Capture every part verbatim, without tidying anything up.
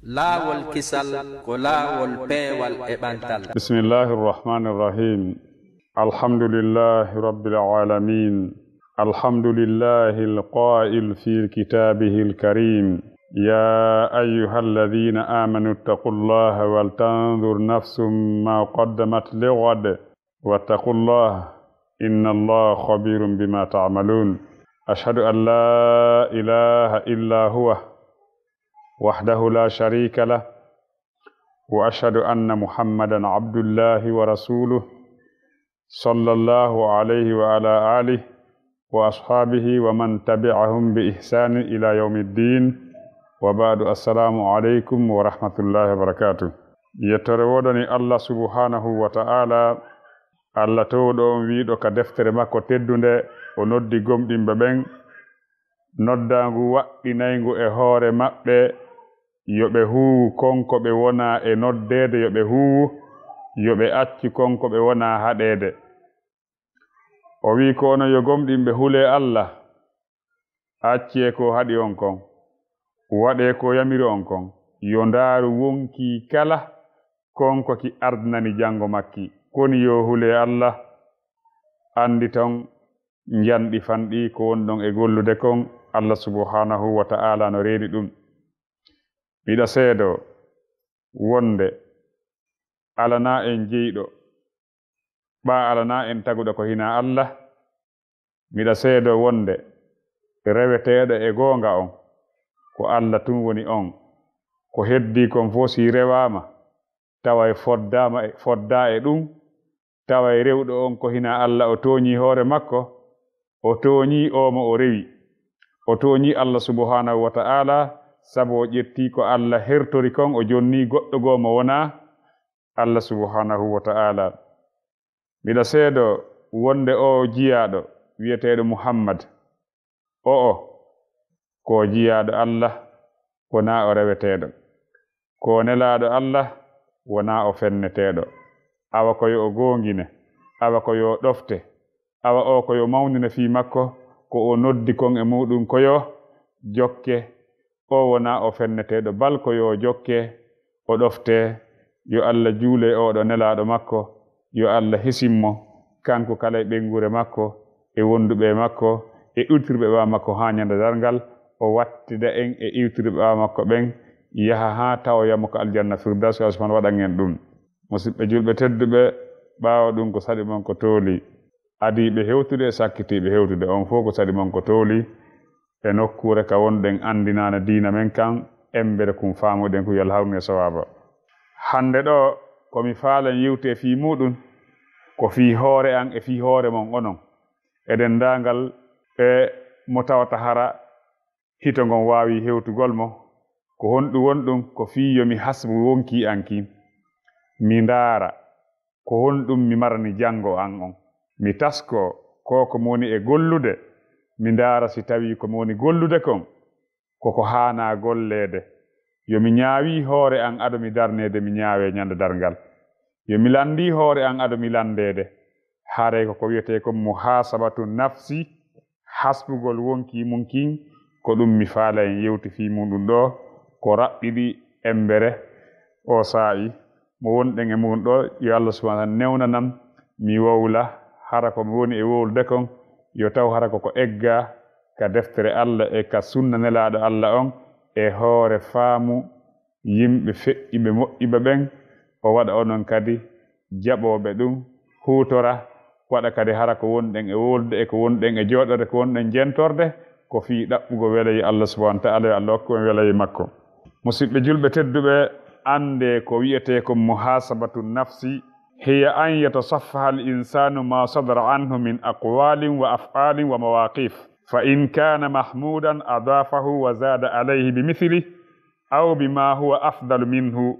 Laawol kisal ko laawol peewal e ɓantal. بسم الله الرحمن الرحيم. الحمد لله رب العالمين. الحمد لله القائل في كتابه الكريم: يا أيها الذين آمنوا اتقوا الله ولتنظر نفس ما قدمت لغد واتقوا الله إن الله خبير بما تعملون. أشهد أن لا إله إلا هو وحده لا شريك له، وأشهد أن محمدا عبد الله ورسوله، صلى الله عليه وعلى آله وأصحابه ومن تبعهم بإحسان إلى يوم الدين. وبعد، السلام عليكم ورحمة الله وبركاته. Yettoore woodani Allah subhanahu wa ta'ala, Allah towɗo on wiiɗo ka deftere makko teddunde, o noddi gomɗinɓe ɓen noddaangu waɗɗinayngu e hoore maɓɓe, yo ɓe huuwu kon ko ɓe wonaa e noddeede yo ɓe huuwu, yo ɓe accu kon ko ɓe wonaa haɗeede. O wi'i ko onon yo gomɗinɓe, hulee Allah, accee ko haɗi on kon, waɗee ko yamiri on kon, yo ndaaru wonkii kala kon ko ki ardinani janngo makki. Koni yo hulee Allah, anndi ton njanɗi fanɗi ko wonɗon e gollude kon, Allah subhanahu wa ta'ala no reeni ɗum. Miɗa seedoo wonde alanaa en jeyɗo, ɓaa alanaa en taguɗo ko hinaa Allah. Miɗa seedoo wonde reweteeɗo e goonga on ko Allah tun woni on. Ko heddii kon fof si rewaama, tawa e foddaama e, foddaa e ɗum, tawa e rewɗo on ko hinaa Allah o tooñii hoore makko, o tooñii oo mo o rewi. O tooñii Allah subhanahu wa ta'ala, sabu o ƴettii ko Allah hertori kon, o jonnii goɗɗo goo mo wonaa Allah subhanahu wa ta'ala. Miɗa seedoo wonde oo jiyaaɗo wi'eteeɗo Muhammad, o'o ko jiyaaɗo Allah, wonaa o reweteeɗo. Ko nelaaɗo Allah, wonaa o fenneteeɗo. Awa ko yo o goongine, awa ko yo ɗofte, awa o ko yo mawnine fii makko, ko o noddi kon e muuɗum ko yo jokke, o wonaa o fenneteeɗo, bal ko yo jokke, o ɗofte. Yo Allah juule e oɗo nelaaɗo makko, yo Allah hisin mo, kanko kala e ɓeynguure makko, e wonduɓe e makko, e iwtirɓe ɓaawo makko haa ñande darngal, o wattida en e iwtirɓe ɓaawo makko ɓen, yaha haa tawoya mo ko aljanna Firdawsi, Allah subhanahu waɗan en ɗum. Musidɓe julɓe tedduɓe, ɓaawo ɗum ko saɗi mon ko tooli, adiiɓe hewtude e sakkitiiɓe hewtude, on fof ko saɗi mon ko tooli, e nokkuure ka wonɗen anndinaane diina men kan, embere kun faamuɗen kun, yo Allah hawnu e sawaaba. Hannde ɗo, ko mi faalan yewte fii muuɗum, ko fii hoore an e fii hoore mon onon. E denndaangal e mo tawata hara hito ngon waawi hewtugol mo, ko honɗum wonɗum? Ko fii yo mi hasbu wonkii an kin, mi ndaara ko honɗum mi marani janngo an on. Mi taskoo ko ko mi woni e gollude, mi ndaara si tawii ko mi woni gollude kon, ko ko haanaa golleede. Yo mi ñaawii hoore an ado mi darneede, mi ñaawee ñande darngal. Yo mi lanndii hoore an ado mi lanndeede. Haray ko ko wi'etee kon muhaasabatu nafsi, hasbugol wonkii mun kin, ko ɗum mi faala en yewti fii muuɗum ɗoo, ko raɓɓiɗi embere oo saa'i mo wonɗen e mun ɗoo, yo Allah subhanahu wa ta'ala newnanam mi wowla, hara ko mi woni e wowlude kon, yo taw hara ko ko eggaa ka deftere Allah e ka sunna nelaaɗo Allah on, e hoore faamu yimɓe feƴƴiɓe moƴƴiɓe ɓen, o waɗa onon kadi jaɓooɓe ɗum, huutora, waɗa kadi hara ko wonɗen e wowlude e ko wonɗen e jooɗorde, ko wonɗen jentorde, ko fii ɗaɓɓugo welayee Allah subhanahu wa ta'ala, yo Allah hokku en welayee makko. Musidɓe julɓe tedduɓe, anndee ko wi'etee ko muhasabatu nafsi, hiya an yatasaffaha al insanu ma sadara anhu min aqwalin wa af'alin wa mawaqif. Fa in kana mahmudan adafahu wa zada alayhi bi mithlih, aw bima huwa afdalu minhu,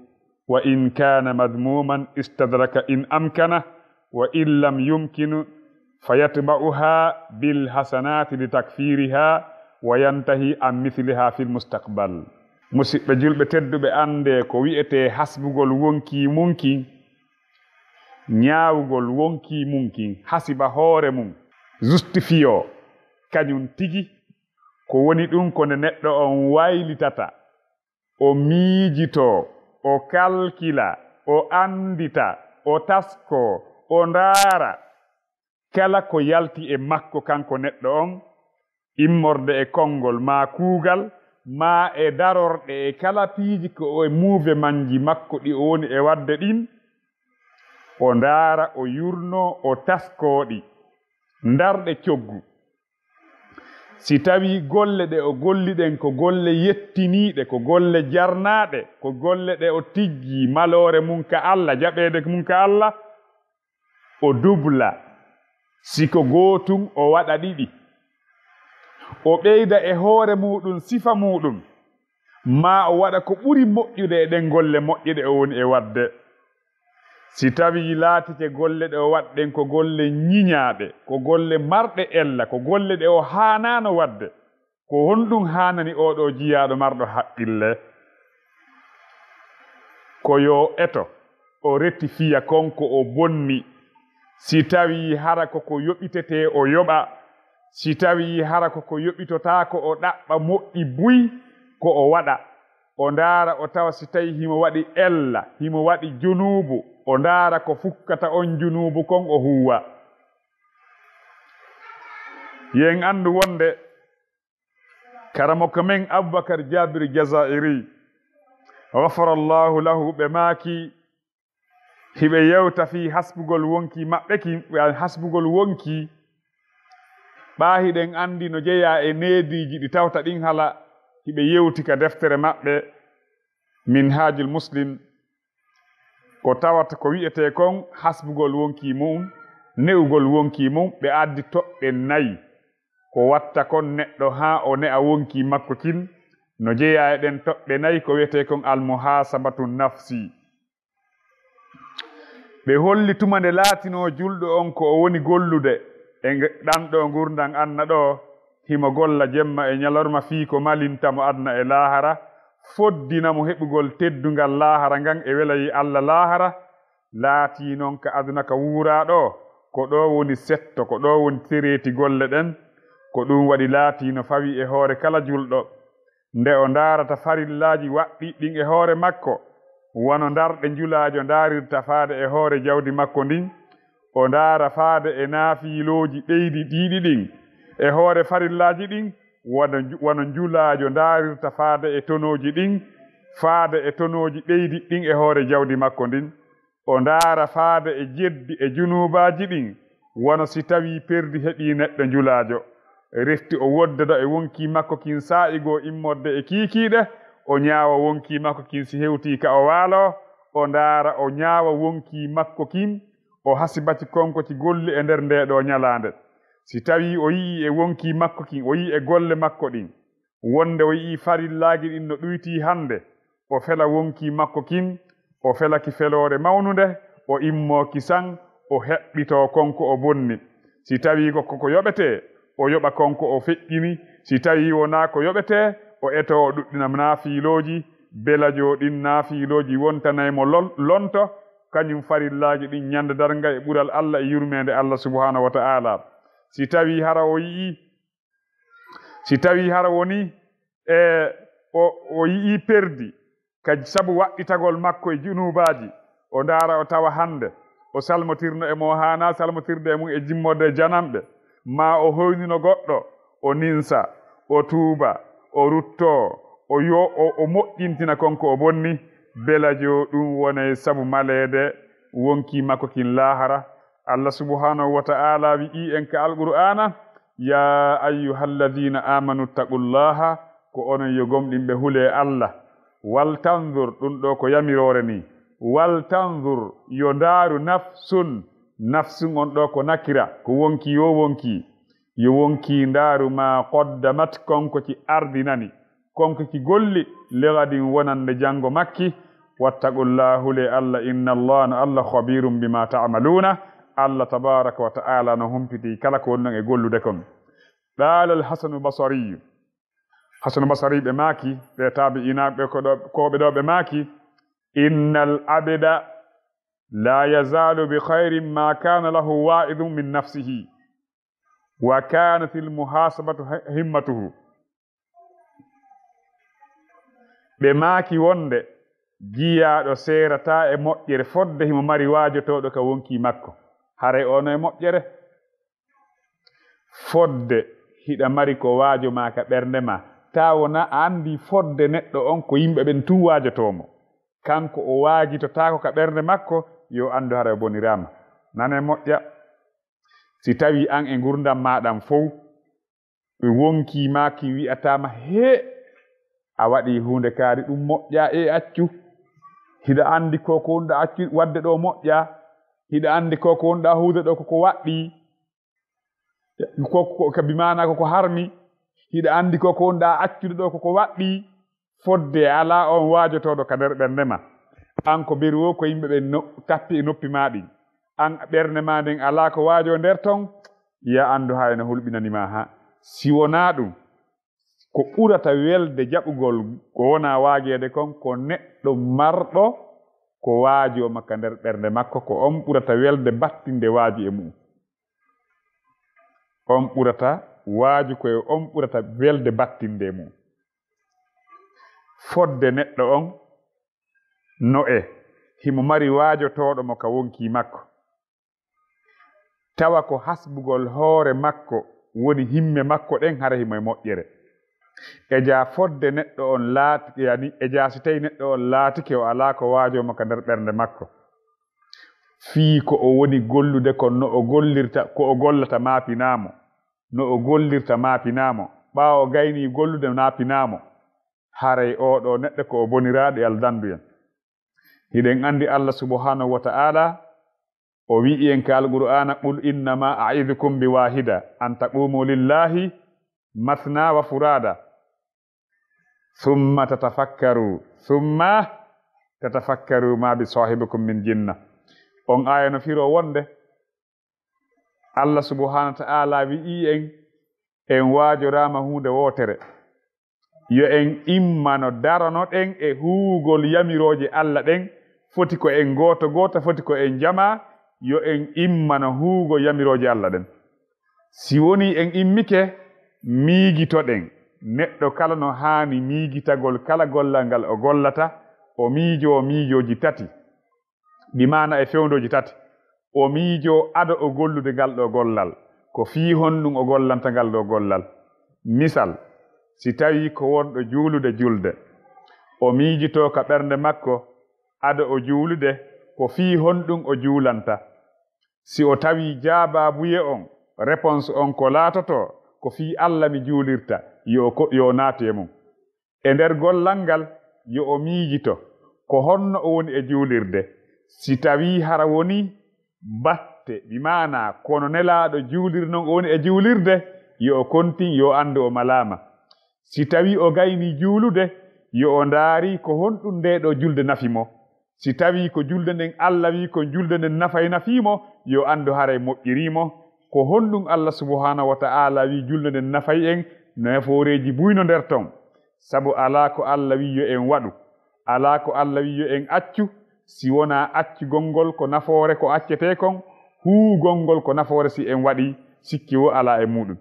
wa in kana madhmuman istadraka in amkana, wa in lam yumkinu fayatba'uha bil hasanati litakfiriha wa yantahi an mithliha fil mustaqbal. Musidɓe julɓe tedduɓe, anndee ko wi'etee hasbugol wonkii mun kin, ñaawugol wonkii mun kin, hasiba hoore mun, justifiyoo kañun tigi, ko woni ɗum ko nde neɗɗo on waylitata o miijitoo, o kalkila, o anndita, o taskoo, o ndaara kala ko yalti e makko kanko neɗɗo on, immorde e konngol maa kuugal, maa e darorɗe e kala piiji ko e muuvemanji makko ɗi o woni e waɗde ɗin, o ndaara, o yurnoo, o taskoo ɗi, ndarɗe coggu. Si tawii golle ɗe o golli ɗen ko golle yettiniiɗe, ko golle jarnaaɗe, ko golle ɗe o tijjii maloore mum ka Alla, jaɓeede mum ka Alla, o dubla. Si ko gootun, o waɗa ɗiɗi. O ɓeyda e hoore muuɗum sifa muuɗum, maa o waɗa ko ɓuri moƴƴude e ɗen golle moƴƴe ɗe o woni e waɗde. Si tawii laatike golle ɗe o waɗi ɗen ko golle ñiñaaɗe, ko golle marɗe ella, ko golle ɗe o haanaano waɗde, ko honɗum haanani oo ɗoo jiyaaɗo marɗo haqqille? Ko yo eto, o retifiya kon ko o bonni. Si tawii hara ko ko yoɓitetee, o yoɓa. Si tawii hara ko ko yoɓitotaako, o ɗaɓɓa moƴƴi buy ko o waɗa. O ndaara, o tawa si tawii himo waɗi ella, himo waɗi junuubu, o ndaara ko fukkata on junuubu kon, o huuwa. Yen anndu wonde karamoko men Abubakar Jabir Jazairi, ghafarallahu lahu, ɓe maaki, hiɓe yewta fii hasbugol wonkii maɓɓe kin, ɓe hasbugol wonkii. Ɓaa hiɗen anndi no jeyaa e neediiji ɗi tawta ɗin hala hiɓe yewti ka deftere maɓɓe, Minhajul Muslim, ko tawata ko wi'etee kon hasbugol wonkii mum, ne'ugol wonkii mum, ɓe addi toɓɓe nayi. Ko watta kon neɗɗo haa o ne'a wonkii makko kin, no jeyaa e ɗen toɓɓe nayi ko wi'etee kon al-muhasabatu nafsi. Ɓe holli tuma nde laatinoo julɗo on ko o woni gollude e nge-, ɗan ɗoo ngurndan aduna ɗoo, himo golla jemma e ñalorma fii ko malinta mo aduna e laahara, foddina mo heɓugol teddungal laahara ngan e welayee Alla laahara, laatii non ka aduna ka wuuraa ɗoo, ko ɗoo woni setto, ko ɗoo woni tereeti golle ɗen, ko ɗum waɗi laatii no fawii e hoore kala julɗo. Nde o ndaarata farillaaji waɗɗiiɗi ɗin e hoore makko, wano ndarɗe njulaajo ndaarirta faade e hoore jawdi makko ndin, o ndaara faade e naafiilooji ɓeydiiɗi ɗin e hoore farillaaji ɗin, wano nju-, wano njulaajo ndaarirta faade e tonooji ɗin, faade e tonooji ɓeydiiɗi ɗin e hoore jawdi makko ndin. O ndaara faade e jeddi e junuubaaji ɗin, wano si tawii perdi heɓii neɗɗo njulaajo. Refti o woddoda e wonkii makko kin saa'i goo immorde e kiikiiɗe, o ñaawa wonkii makko kin si hewtii ka o waaloo, o ndaara o ñaawa wonkii makko kin, o hasibati kon ko ci golli e nder ndee ɗoo ñalaande. Si tawii o yi'ii e wonkii makko kin, o yi'ii e golle makko ɗin, wonde o yi'ii farillaaji ɗin no ɗuytii hande, o fela wonkii makko kin, o fela ki feloore mawnunde, o immoo ki san, o heɓɓitoo kon ko o bonni. Si tawii ko ko yoɓetee, o yoɓa kon ko o feƴƴini. Si tawii wonaa ko yoɓetee, o etoo o ɗuɗɗina naafiilooji, belajo ɗin naafiilooji wontanay mo lol-, lonto, kañum farillaaji ɗin ñande darnga e ɓural Alla e yurmeende Alla subhaanahu wa ta'aala. Si tawii hara o yi'ii Si tawii hara wonii e o, o yi'ii perdi ka sabu waɗɗitagol makko e junuubaaji, o ndaara o tawa hande o salmotirno e mo haanaa salmotirde e mum e jimmorde e jananɓe, maa o hoynuno goɗɗo, o ninsa, o tuuba, o ruttoo, o yo-, o, o moƴƴintina kon ko o bonni, belajo ɗum wonay sabu maleede wonkii makko kin laahara. Allah subhanahu wa ta'ala wi'ii en ka Alqur'aana, "Yaa ayyuhalladhiina aamanu ittaqullaaha," ko onon yo gomɗinɓe hulee Allah. "Wal tanzur," ɗum ɗoo ko yamiroore nii. "Wal tanzur," yo ndaaru, "nafsun," nafsun on ɗoo ko nakira, ko wonkii yoo wonkii. Yo wonkii ndaaru maa qaddamat, kon ko ci ardinani, kon ko ci golli, ligadin wonande janngo makki. "Wattaqullaaha," hulee Allah, "innallaha," no Allah, "khabiirum bimaa ta'maluuna," Allah tabaaraka wa ta'ala no humpitii kala ko wonɗon e gollude kon. Qaala al-Hasanul Basariyu, Hasanul Basari ɓe maaki, ɓe taabi'inaaɓe ko ɗo, ko ɓe ɗo ɓe maaki, "Innal abda laa yazaalu bi khayrin maa kaana lahu waa'idun min nafsihi, wa kaanatil muhaasabatu himmatuhu." Ɓe maaki wonde, jiyaaɗo seerataa e moƴƴere fodde himo mari waajotooɗo ka wonkii makko. Haray oo no e moƴƴere? Fodde hiɗa mari ko waajo maa ka ɓernde maa, taa wonaa a anndii fodde neɗɗo on ko yimɓe ɓen tun waajotoo mo. Kanko o waajitotaako ka ɓernde makko, yo anndu haray o boniraama. Nane moƴƴa. Si tawii an e ngurndan maa ɗan fow, ɓe wonkii maa kin wi'ataa ma, "Hee, a waɗii huunde kaari, ɗun moƴƴaa, e accu. Hiɗa anndi ko ko wonɗaa accu waɗde ɗoo moƴƴaa. Hiɗa anndi ko ko wonɗaa huude ɗoo ko ko waɗɗii. Ko, ko, ka bi maanaa ko ko harmi. Hiɗa anndi ko ko wonɗaa accude ɗoo ko ko waɗɗii." Fodde alaa on waajotooɗo ka nder ɓernde maa. An ko beru woo ko yimɓe ɓen no-, tappi e noppi maa ɗin. An ɓernde maa nden alaa ko waajoo nder ton, ya anndu hay no hulɓinani maa haa. Si wonaa ɗun, ko ɓurata welde jaɓugol ko wonaa waajeede kon, ko neɗɗo marɗo ko waajoo ma ka nder ɓernde makko, ko on ɓurata welde battinde waaji e mu'un. On ɓurata waaju ko e on ɓurata welde battinde e mu'un. Fodde neɗɗo on no e himo mari waajotooɗo mo ka wonkii makko. Tawa ko hasbugol hoore makko woni himme makko ɗen, hara himo e moƴƴere. E jaa fodde neɗɗo on laati, yani, e jaa si tawi neɗɗo on laatike o alaa ko waajoo mo ka nder ɓernde makko. Fii ko o woni gollude kon, no o gollirta, ko o gollata maapinaa mo. No o gollirta maapinaa mo. Ɓaawo o gaynii gollude maapinaa mo. Haray oo ɗoo neɗɗo ko o boniraaɗo e aldandu'en. Hiɗen anndi Allah subhanahu wa ta'ala, o wi'i en ka Alqur'aana, "Qul innama a'idukum bi wahida, an taqumu lillahi mathna wa furada, thumma tatafakkaru, thumma tatafakkaru ma bi sahibikum min jinna." On aaya no firoo wonde Allah subhanahu wa ta'ala wi'i en, en waajoraama huunde wootere. Yo en immano darano ɗen e huugol yamirooje Allah ɗen, foti ko en gooto gooto, foti ko en jamaa, yo en immano huugol yamirooje Allah ɗen. Si wonii en immike, miijitoɗen. Neɗɗo kala no haani miijitagol kala gollal ngal o gollata, o miijoo miijooji tati. Bi maana e fewndooji tati. O miijoo ado o gollude ngal ɗoo gollal. Ko fii honɗun o gollanta ngal ɗoo gollal? Misal, si tawii ko wonɗo juulude julde, o miijitoo ka ɓernde makko, ado o juulude, ko fii honɗun o juulanta? Si o tawii jaabaabuye on, réponse on ko laatotoo, ko fii Alla mi juulirta, yo o ko-, yo o naatu e mun. E nder gollal ngal, yo o miijito, ko honno o woni e juulirde. Si tawii hara wonii batte, bi maanaa kono Nelaaɗo juuliri non o woni e juulirde, yo o kontin, yo o anndu o malaama. Si tawii o gaynii juulude, yo o ndaari ko honɗun ndee ɗoo julde nafi mo. Si tawii ko julde nden Alla wi'i ko julde nden nafay nafii mo, yo anndu haray moƴƴirii mo. Ko honɗun Alla subhaanahu wa ta'aala wi'i julde nden nafay en? Nafooreeji buy no nder ton. Sabu alaa ko Alla wi'i yo en waɗu, alaa ko Alla wi'i yo en accu, si wonaa accugol ngol ko nafoore ko accetee kon, huugol ngol ko nafoore si en waɗii, sikki woo alaa e muuɗun.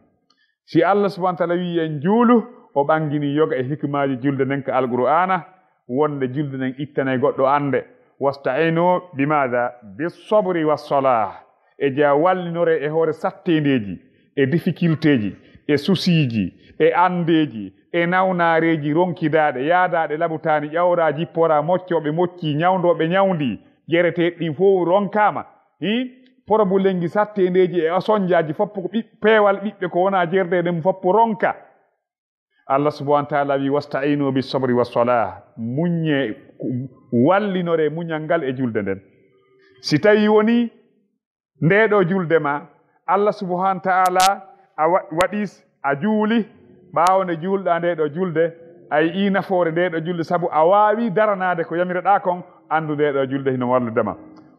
Si Allah subhanahu wa ta'ala wi'i en juulu, o ɓanginii yoga e hikmaaji julde nden ka Alqur'aana, wonde julde nden ittanay goɗɗo annde. "Wasta'inu bimaada? Bissabri wassalah." E jaa wallinoree e hoore satteendeeji, e difficultéji, e souciiji, e anndeeji, e nawnaareeji ronkidaaɗe, yaadaaɗe labutaani, ƴawraa jipporaa, moccooɓe moccii, ñawndooɓe ñawndii, jereteeɗi ɗin fow ronkaama. Hi? Porobulenji satteendeeji e osonjaaji fof ko ɓiɓ-, peewal ɓiɓɓe ko wonaa jerdeede mum fof ronka. Allah subhanahu wa ta'ala wi, "Wasta'inu bis sabri was salah." Muññee, wallinoree muñal ngal e julde nden. Si tawii wonii ndee ɗoo julde ma, Allah subhanahu wa ta'ala a wa-, waɗii s-, a juuli, ɓaawo nde juulɗaa ndee ɗoo julde, a yi'ii nafoore ndee ɗoo julde, sabu a waawii daranaade ko yamireɗaa kon, anndu ndee ɗoo julde hino wallude ma.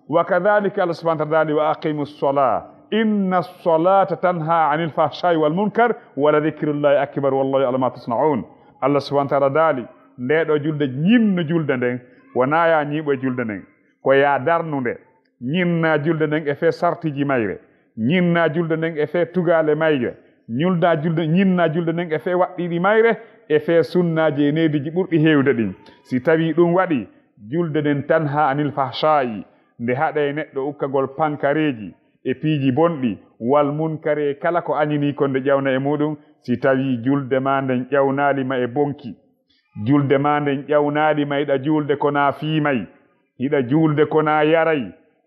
Wa kadhalika Allah subhanahu wa ta'ala daali, "Wa aqimu ssalah, inna ssalata tanha anil fahshai wal munkar, wa la dhikrullahi akbar, wallahu ya'lamu ma tasna'un." Allah subhanahu wa ta'ala daali, "Ndee ɗoo julde, ñinnu julde nden, wonaa yaa ñiiɓo e julde nden, ko yaa darnu nde, ñinnaa julde nden e fee sartiji mayre, ñinnaa julde nden e fee tugaale mayre, ñulnaa julde, ñinnaa julde nden e fee waɗɗiiɗi mayre, e fee sunnaaji e neediiji ɓurɗi heewde ɗin. Si tawii ɗum waɗi, julde nden tanha anil fahshaa'i, nde haɗay neɗɗo ukkagol pankareeji e piiji bonɗi, wal munkari e kala ko añinii kon nde ƴawna e muuɗum, si tawii julde maa nden ƴawnaali ma e bonki. Julde maa nden ƴawnaali ma hiɗa juulde ko naa fiimay, hiɗa juulde ko naa yaray,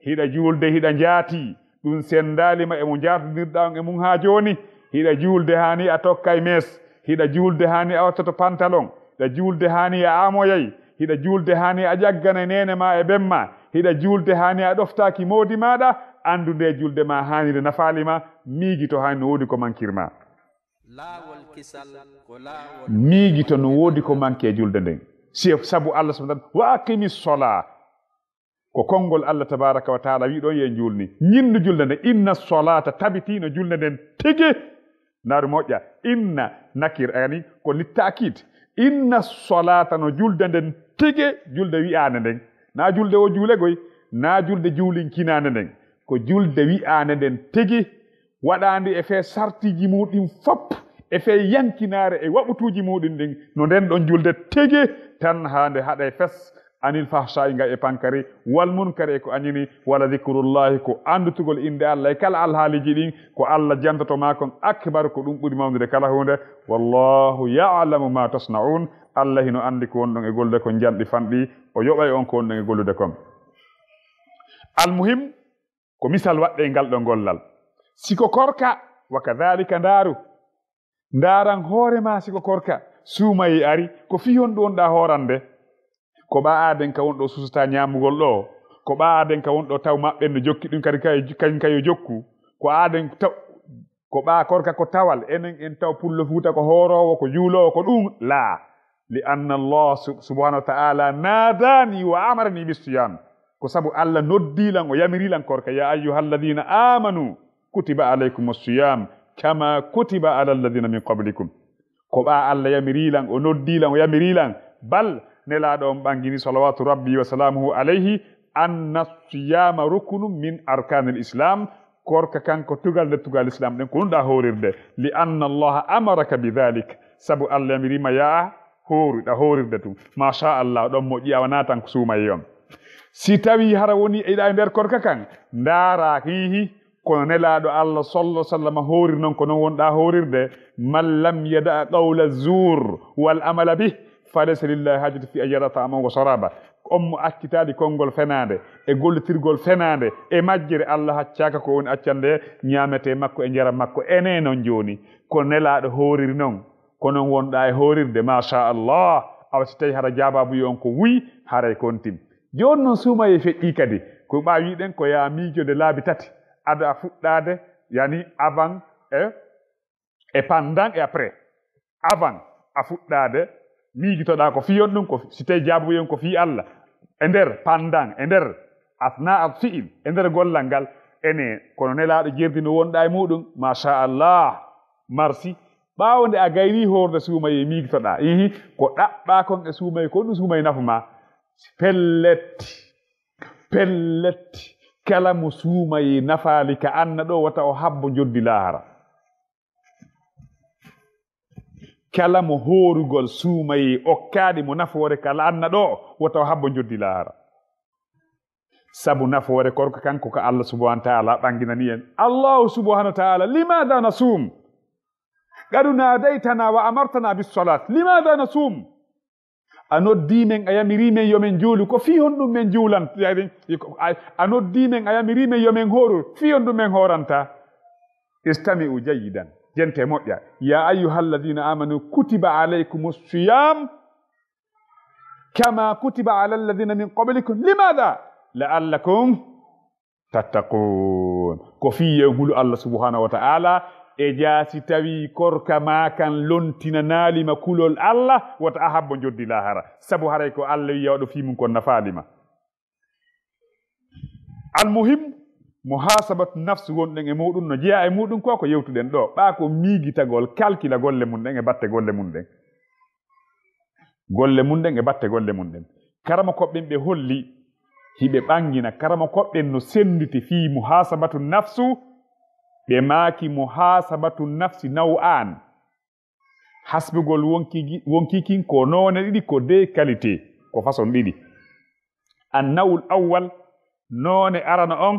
hiɗa juulde hiɗa njaatii, ɗum senndaali ma e mo njaartondirɗaa on e mum haa jooni, hiɗa juulde haa nii a tokkay mees, hiɗa juulde haa nii a wattoto pantalon, hiɗa juulde haa nii a aamoyay, hiɗa juulde haa nii a ƴagganay neene maa e ben maa, hiɗa juulde haa nii a ɗoftaaki moodi maaɗa, anndu ndee julde maa haa nii nde nafaali ma, miijito haa nii no woodi ko mankir maa. Laawol kisal ko laawol miijito no woodi ko manki e julde nden. Si sabu Allah subhanahu wa ta'ala, "Wa aqimi sola." Ko konngol Allah tabaraka wa ta'ala wi ɗon yen julni. Ñinnu julde nden. "Inna solata," tabitino julde nden tigi. Naaru moƴƴa. "Inna," nakir, yani ko littakid. "Inna solata," no julde nden tigi, julde wi'aande nden. Na julde o juulegoy, na julde juulinkinaande nden. Ko julde wi'aande nden tigi. Waɗaandi e fee sartiiji muuɗum fof, e fee yankinaare e waɓutuuji muuɗum ɗin, no nden ɗon julde tigi tan haa nde haɗay fes anil fahsaa'i nga e pankari, wal munkari e ko añini, wala dikrullahi ko anndutugol innde Allah e kala alhaaliiji ɗin, ko Allah jantoto maa kon akbar, ko ɗum ɓuri mawnude kala huunde. Wallahu ya'lamu ma tasna'un, Allah hino anndi ko wonɗon e gollude kon janɗi fanɗi, o yoɓay on ko wonɗon e gollude kon. Almuhim, ko misal waɗɗe e ngal ɗo gollal. Si ko korka, wa kadhalika ndaaru. Ndaaran hoore maa si ko korka, suumayee ari, ko fii honɗum wonɗaa hoorande? Ko ɓaa aaden ka wonɗo suusataa ñaamugol ɗoo. Ko ɓaa aaden ka wonɗo taw maɓɓen no jokki ɗum kadi kay, kañum kay yo jokku. Ko aaden taw, ko ɓaa korka ko tawal, enen en taw pullo Fuuta ko hooroowo, ko juuloowo, ko ɗum laa. Li anna Allah sub-, subhanahu wa ta'ala nadani wa amarani bis siyam. Ko sabu Allah noddii lan, o yamirii lan korka, "Ya ayyuhalladhina amanu kutiba alaykumus siyam kama kutiba ala alladhina min qablikum." Ko ɓaa Allah yamirii lan, o noddii lan, o yamirii lan, bal Nelaaɗo on ɓangini salawatu rabbi wa salamuhu alayhi, "Anna siyama rukunun min arkanil islam." Korka kanko tugal nde tugal islam ɗen ko ɗum ɗaa hoorirde. Li anna Allah amaraka bi dhalik. Sabu Allah yamiriima yaa hooru, ɗa hoorirde tun. Masha Allah, ɗon moƴƴi, awa naatan ko suumayee on. Si tawii hara woni eɗa e nder korka kan, ndaaraa hiihi, kono Nelaaɗo Allah sallallahu alaihi wasallam hooriri non ko non wonɗaa hoorirde, "Man lam yada qawla zuur wal amala bih, falaysa lillahi hajatu fi an yada ta'aman wa sharaba." On mo accitaali konngol fenaande, e gollitirgol fenaande, e majjere Allah haccaaka ko woni accande ñaametee makko e njaram makko. Enee non jooni, ko Nelaaɗo hooriri non, ko non wonɗaa e hoorirde, masha Allah. Awa si tawii hara jaabaabu yo on ko wuy, haray kontin. Jooni non suumayee feƴƴii kadi, ko ɓaa wiɗen ko yaa miijode laabi tati, ada fuɗɗaade, yani avant e, e pendant et après. Avant a fuɗɗaade, miijitoɗaa ko fii on ɗum, ko si tawii jaabuyen ko fii Allah. E nder pendant, e nder asna al fi'il, e nder gollal ngal, ene, kono Nelaaɗo jerdi no wonɗaa e muuɗum, masha Allah. Marsi, ɓaawo nde a gayni hoorde suumayee miijitoɗaa, ihi, ko ɗaɓɓaa kon e suumayee, ko ɗum suumayee nafu maa. Pellet, pellet, kala mo suumayee nafaali ka anna ɗo, wata o habbo njoddi laahara. Kala mo hoorugol suumayee okkaali mo nafoore ka anna ɗo, wata o habbo njoddi laahara. Sabu nafoore korka kan ko ka Allah subhanahu wa ta'ala ɓanginani en. Allahu subhanahu wa ta'ala, "Limaada nasuum? Qad naadaytana wa amartana bis salaat. Limaada nasuum?" A noddii men, a yamirii men yo men juulu. Ko fii honɗum men juulan-, a, a noddii men, a yamirii men yo men hooru. Fii honɗum men hooranta? Istami'u jayyidan. Jente moƴƴa. "Ya ayyuhalladhina amanu kutiba alaykumus siyam kama kutiba ala alladhina min qablikum." Limaada? "La'allakum tattaqun." Ko fii yo en hulu Allah subhanahu wa ta'ala, e jaa si tawii korka maa kan lontinanaali ma kulol Allah, wata a habbo njoddi laahara. Sabu haray ko Allah wi'i waɗu fii mun kon nafaali ma. Almuhim, muhasabatu nafs wonɗen e muɗum no jeyaa e muɗum ko ko yewtuɗen ɗo. Ɓaa ko miigitagol, kalkila golle mun ɗen e batte golle mun ɗen. Golle mun ɗen e batte golle mun ɗen. Karamokooɓe ɓen ɓe holli hiɓe ɓangina. Karamokooɓe ɓen no sennditi fii muhasabatu nafsu, ɓe maaki muhasabatu nafsi naw'an. Hasbugol wonkii wonkii kin ko noone ɗiɗi, ko deux qualité, ko façon ɗiɗi. Annawul awwal, noone arano on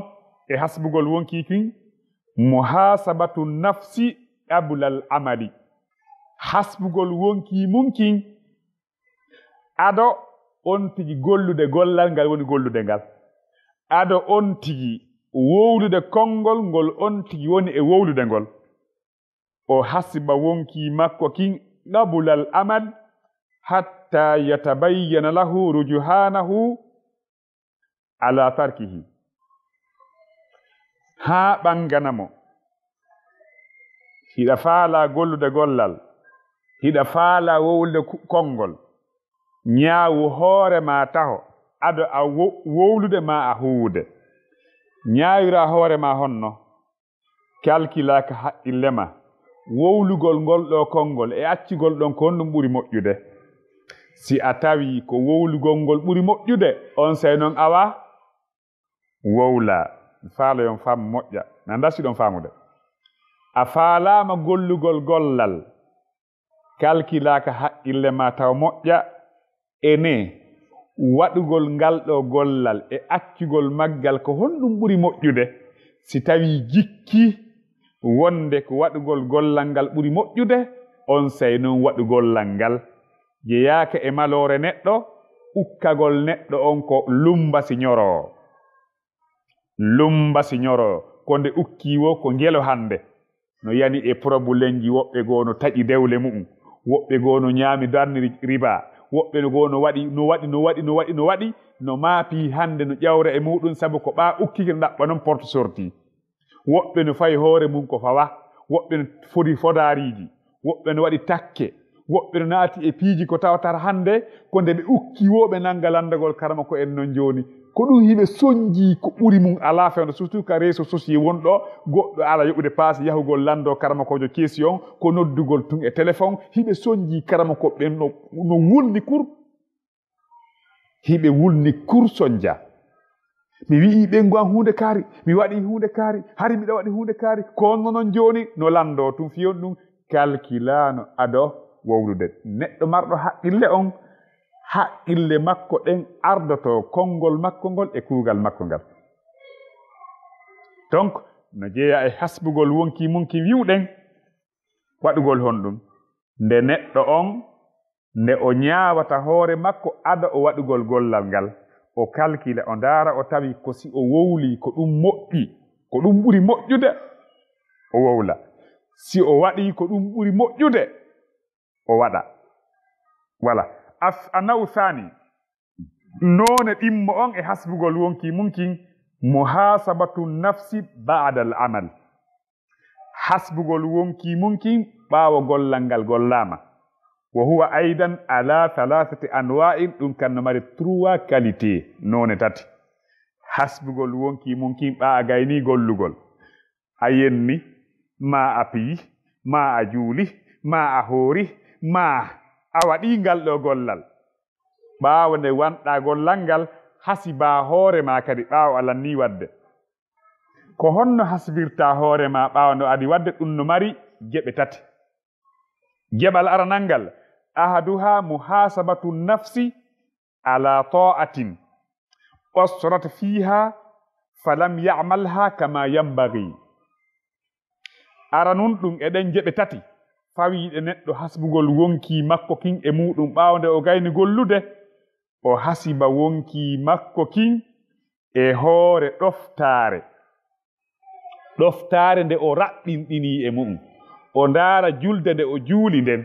e hasbugol wonkii kin, muhasabatu nafsi qabla al amali. Hasbugol wonkii mun kin ado on tigi gollude gollal ngal woni gollude ngal, ado on tigi wowlude konngol ngol on tigi woni e wowlude ngol. O hasiba wonkii makko kin qabla al amal hatta yatabayyana lahu rujuhanahu ala tarkihi, haa ɓangana mo. Hiɗa faalaa gollude gollal, hiɗa faalaa wowlude ku- konngol, ñaawu hoore maa taho, ado a wo- wowlude maa a huuwude. Ñaawiraa hoore maa honno? Kalkilaa ka haqqille maa, wowlugol ngol ɗoo konngol e accugol ɗon ko honɗum ɓuri moƴƴude. Si a tawii ko wowlugol ngol ɓuri moƴƴude, onsay non awa wowlaa. Mi faaloyo on faamu moƴƴa, mi anndaa si hiɗon faamude. A faalaama gollugol gollal, kalkilaa ka haqqille maa tawa moƴƴa, ene waɗugol ngal ɗoo gollal e accugol maggal ko honɗum ɓuri moƴƴude? Si tawii jikkii wonde ko waɗugol gollal ngal ɓuri moƴƴude, onsay non waɗu gollal ngal. Jeyaaka e maloore neɗɗo, ukkagol neɗɗo on ko lummba si ñoroo. Lummba si ñoroo, ko nde ukkii woo ko ngelo hannde. No yani e porobulemji, woɓɓe goo no taƴi dewle mu'un, woɓɓe goo no ñaami darni ri- riba, woɓɓe no goo no waɗi, no waɗi, no waɗi, no waɗi, no waɗi, no maapii hannde no ƴawra e muɗum sabu ko ɓaa ukkike no ɗaɓɓa non porte sortie. Woɓɓe no fawi hoore mum ko fawa, woɓɓe no fodi fodaariiji, woɓɓe no waɗi takke, woɓɓe no naati e piiji ko tawata hannde ko nde ɓe ukkii woo ɓe nannga lanndagol karamoko en non jooni. Ko ɗum hiɓe sonjii ko ɓuri mum alaa fewndo, surtout ka réseaux sociaux wonɗo, goɗɗo ala yoɓude paasi yahugol lanndoo karamokoojo keesi on, ko noddugol tun e téléphone, hiɓe sonjii karamokooɓe ɓen no, no wulni kur. Hiɓe wulni kur sonja. Mi wi'ii ɓeyngu an huunde kaari, mi waɗii huunde kaari, hari miɗa waɗi huunde kaari, ko honno non jooni? No lanndoo tun fiyon ɗum, kalkilaano ado wowlude. Neɗɗo marɗo haqqille on, haqqille makko ɗen ardoto konngol makko ngol e kuugal makko ngal. Donc, no jeyaa e hasbugol wonkii mun kin wi'uɗen, waɗugol honɗum? Nde neɗɗo on, nde o ñaawata hoore makko ado o waɗugol gollal ngal, o kalkila, o ndaara, o tawi ko si o wowlii ko ɗum moƴƴi, ko ɗum ɓuri moƴƴude, o wowla. Si o waɗii ko ɗum ɓuri moƴƴude, o waɗa. Wala. As-, annawu saani, noone ɗimmo on e hasbugol wonkii mun kin, muhasabatu nafsi ba'da al amal. Hasbugol wonkii mun kin ɓaawo gollal ngal gollaama. Wa huwa aidan ala thalathati anwa'in, ɗum kan no mari trois qualité, noone tati. Hasbugol wonkii mun kin ɓaa a gaynii gollugol. A yenni, maa a piyi, maa a juuli, maa a hoori, maa a waɗii ngal ɗoo gollal. Ɓaawo nde wanɗaa gollal ngal, hasibaa hoore maa kadi ɓaawo a lannii waɗde. Ko honno hasbirtaa hoore maa ɓaawo nde a adii waɗde? Ɗum no mari geɓe tati. Geɓal aranal ngal, ahaduha muhasabatu nafsi ala ta'atin qassarat fiha falam ya'malha kama yanbaghi. Aranun ɗum e ɗen geɓe tati, fawiiɗe neɗɗo hasbugol wonkii makko kin e muuɗum ɓaawo nde o gayni gollude, o hasiba wonkii makko kin e hoore ɗoftaare. Ɗoftaare nde o raɓɓinɗinii e mu'um. O ndaara julde nde o juuli nden.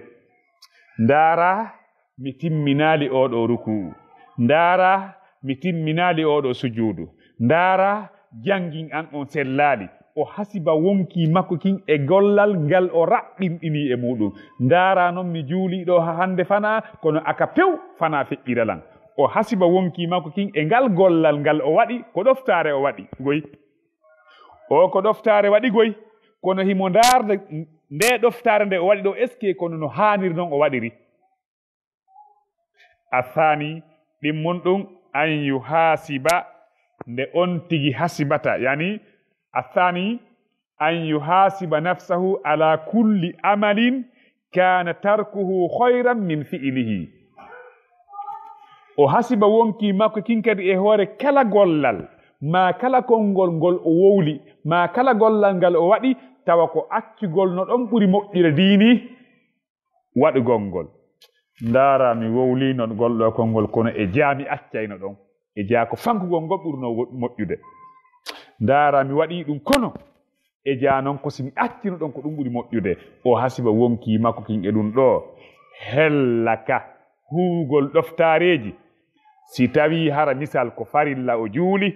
Ndaara mi timminaali oo ɗoo rukuu'u. Ndaara mi timminaali oo ɗoo sujuudu. Ndaara janngin an on sellaali. O hasiba wonkii makko kin e gollal ngal o raɓɓinɗinii e muuɗum. Ndaara non mi juulii ɗoo ha hannde fanaa, kono aka pew fanaa feƴƴira lan. O hasiba wonkii makko kin e ngal gollal ngal o waɗi, ko ɗoftaare o waɗi ngoy. O ko ɗoftaare waɗi ngoy, kono himo ndaarde nde ɗoftaare nde o waɗi ɗoo, est-ce que kono no haaniri non o waɗiri? Athani, ɗimmun ɗum, an yuhasiba, nde on tigi hasibata, yani, athani, an yuhasiba nafsahu ala kulli amalin كان تركه خيرا من فعله. O hasiba wonkii makko kin kadi e hoore kala gollal, maa kala konngol ngol o wowli, maa kala gollal ngal o waɗi, tawa ko accugol no ɗon ɓuri moƴƴude diini waɗugol ngol. Ndaara mi wowliino ngol ɗoo konngol, kono e jaa mi accayno ɗon. E jaa ko fankugol ngol ɓurnoo wo-, moƴƴude. Ndaara mi waɗii ɗum, kono e jaa non ko si mi accino ɗon ko ɗum ɓuri moƴƴude. O hasiba wonkii makko kin e ɗum ɗoo. Hella ka huugol ɗoftaareeji. Si tawii hara misal ko farilla o juuli,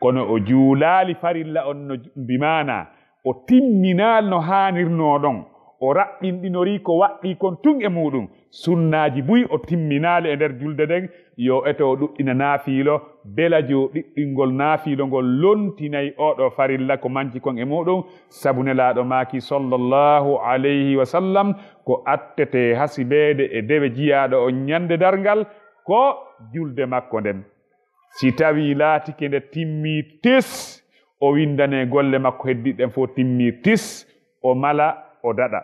kono o juulaali farilla on no ju-, bi maanaa o timminaali no haanirnoo ɗon, o raɓɓinɗinorii ko waɗɗii kon tun e muuɗum, sunnaaji buy o timminaali e nder julde nden, yo eto o ɗuɗɗina naafiilo, belajo ɗuɗɗingol naafiilo ngol lontinay oo ɗoo farilla ko manki kon e muuɗum, sabu Nelaaɗo maaki sallallahu alayhi wa sallam, ko attetee hasibeede e dewe jiyaaɗo on ñande darngal, ko julde makko nden. Si tawii laatike nde timmii tis, o winndane golle makko heddiiɗe ɗen fof timmii tis, o mala, o daɗa.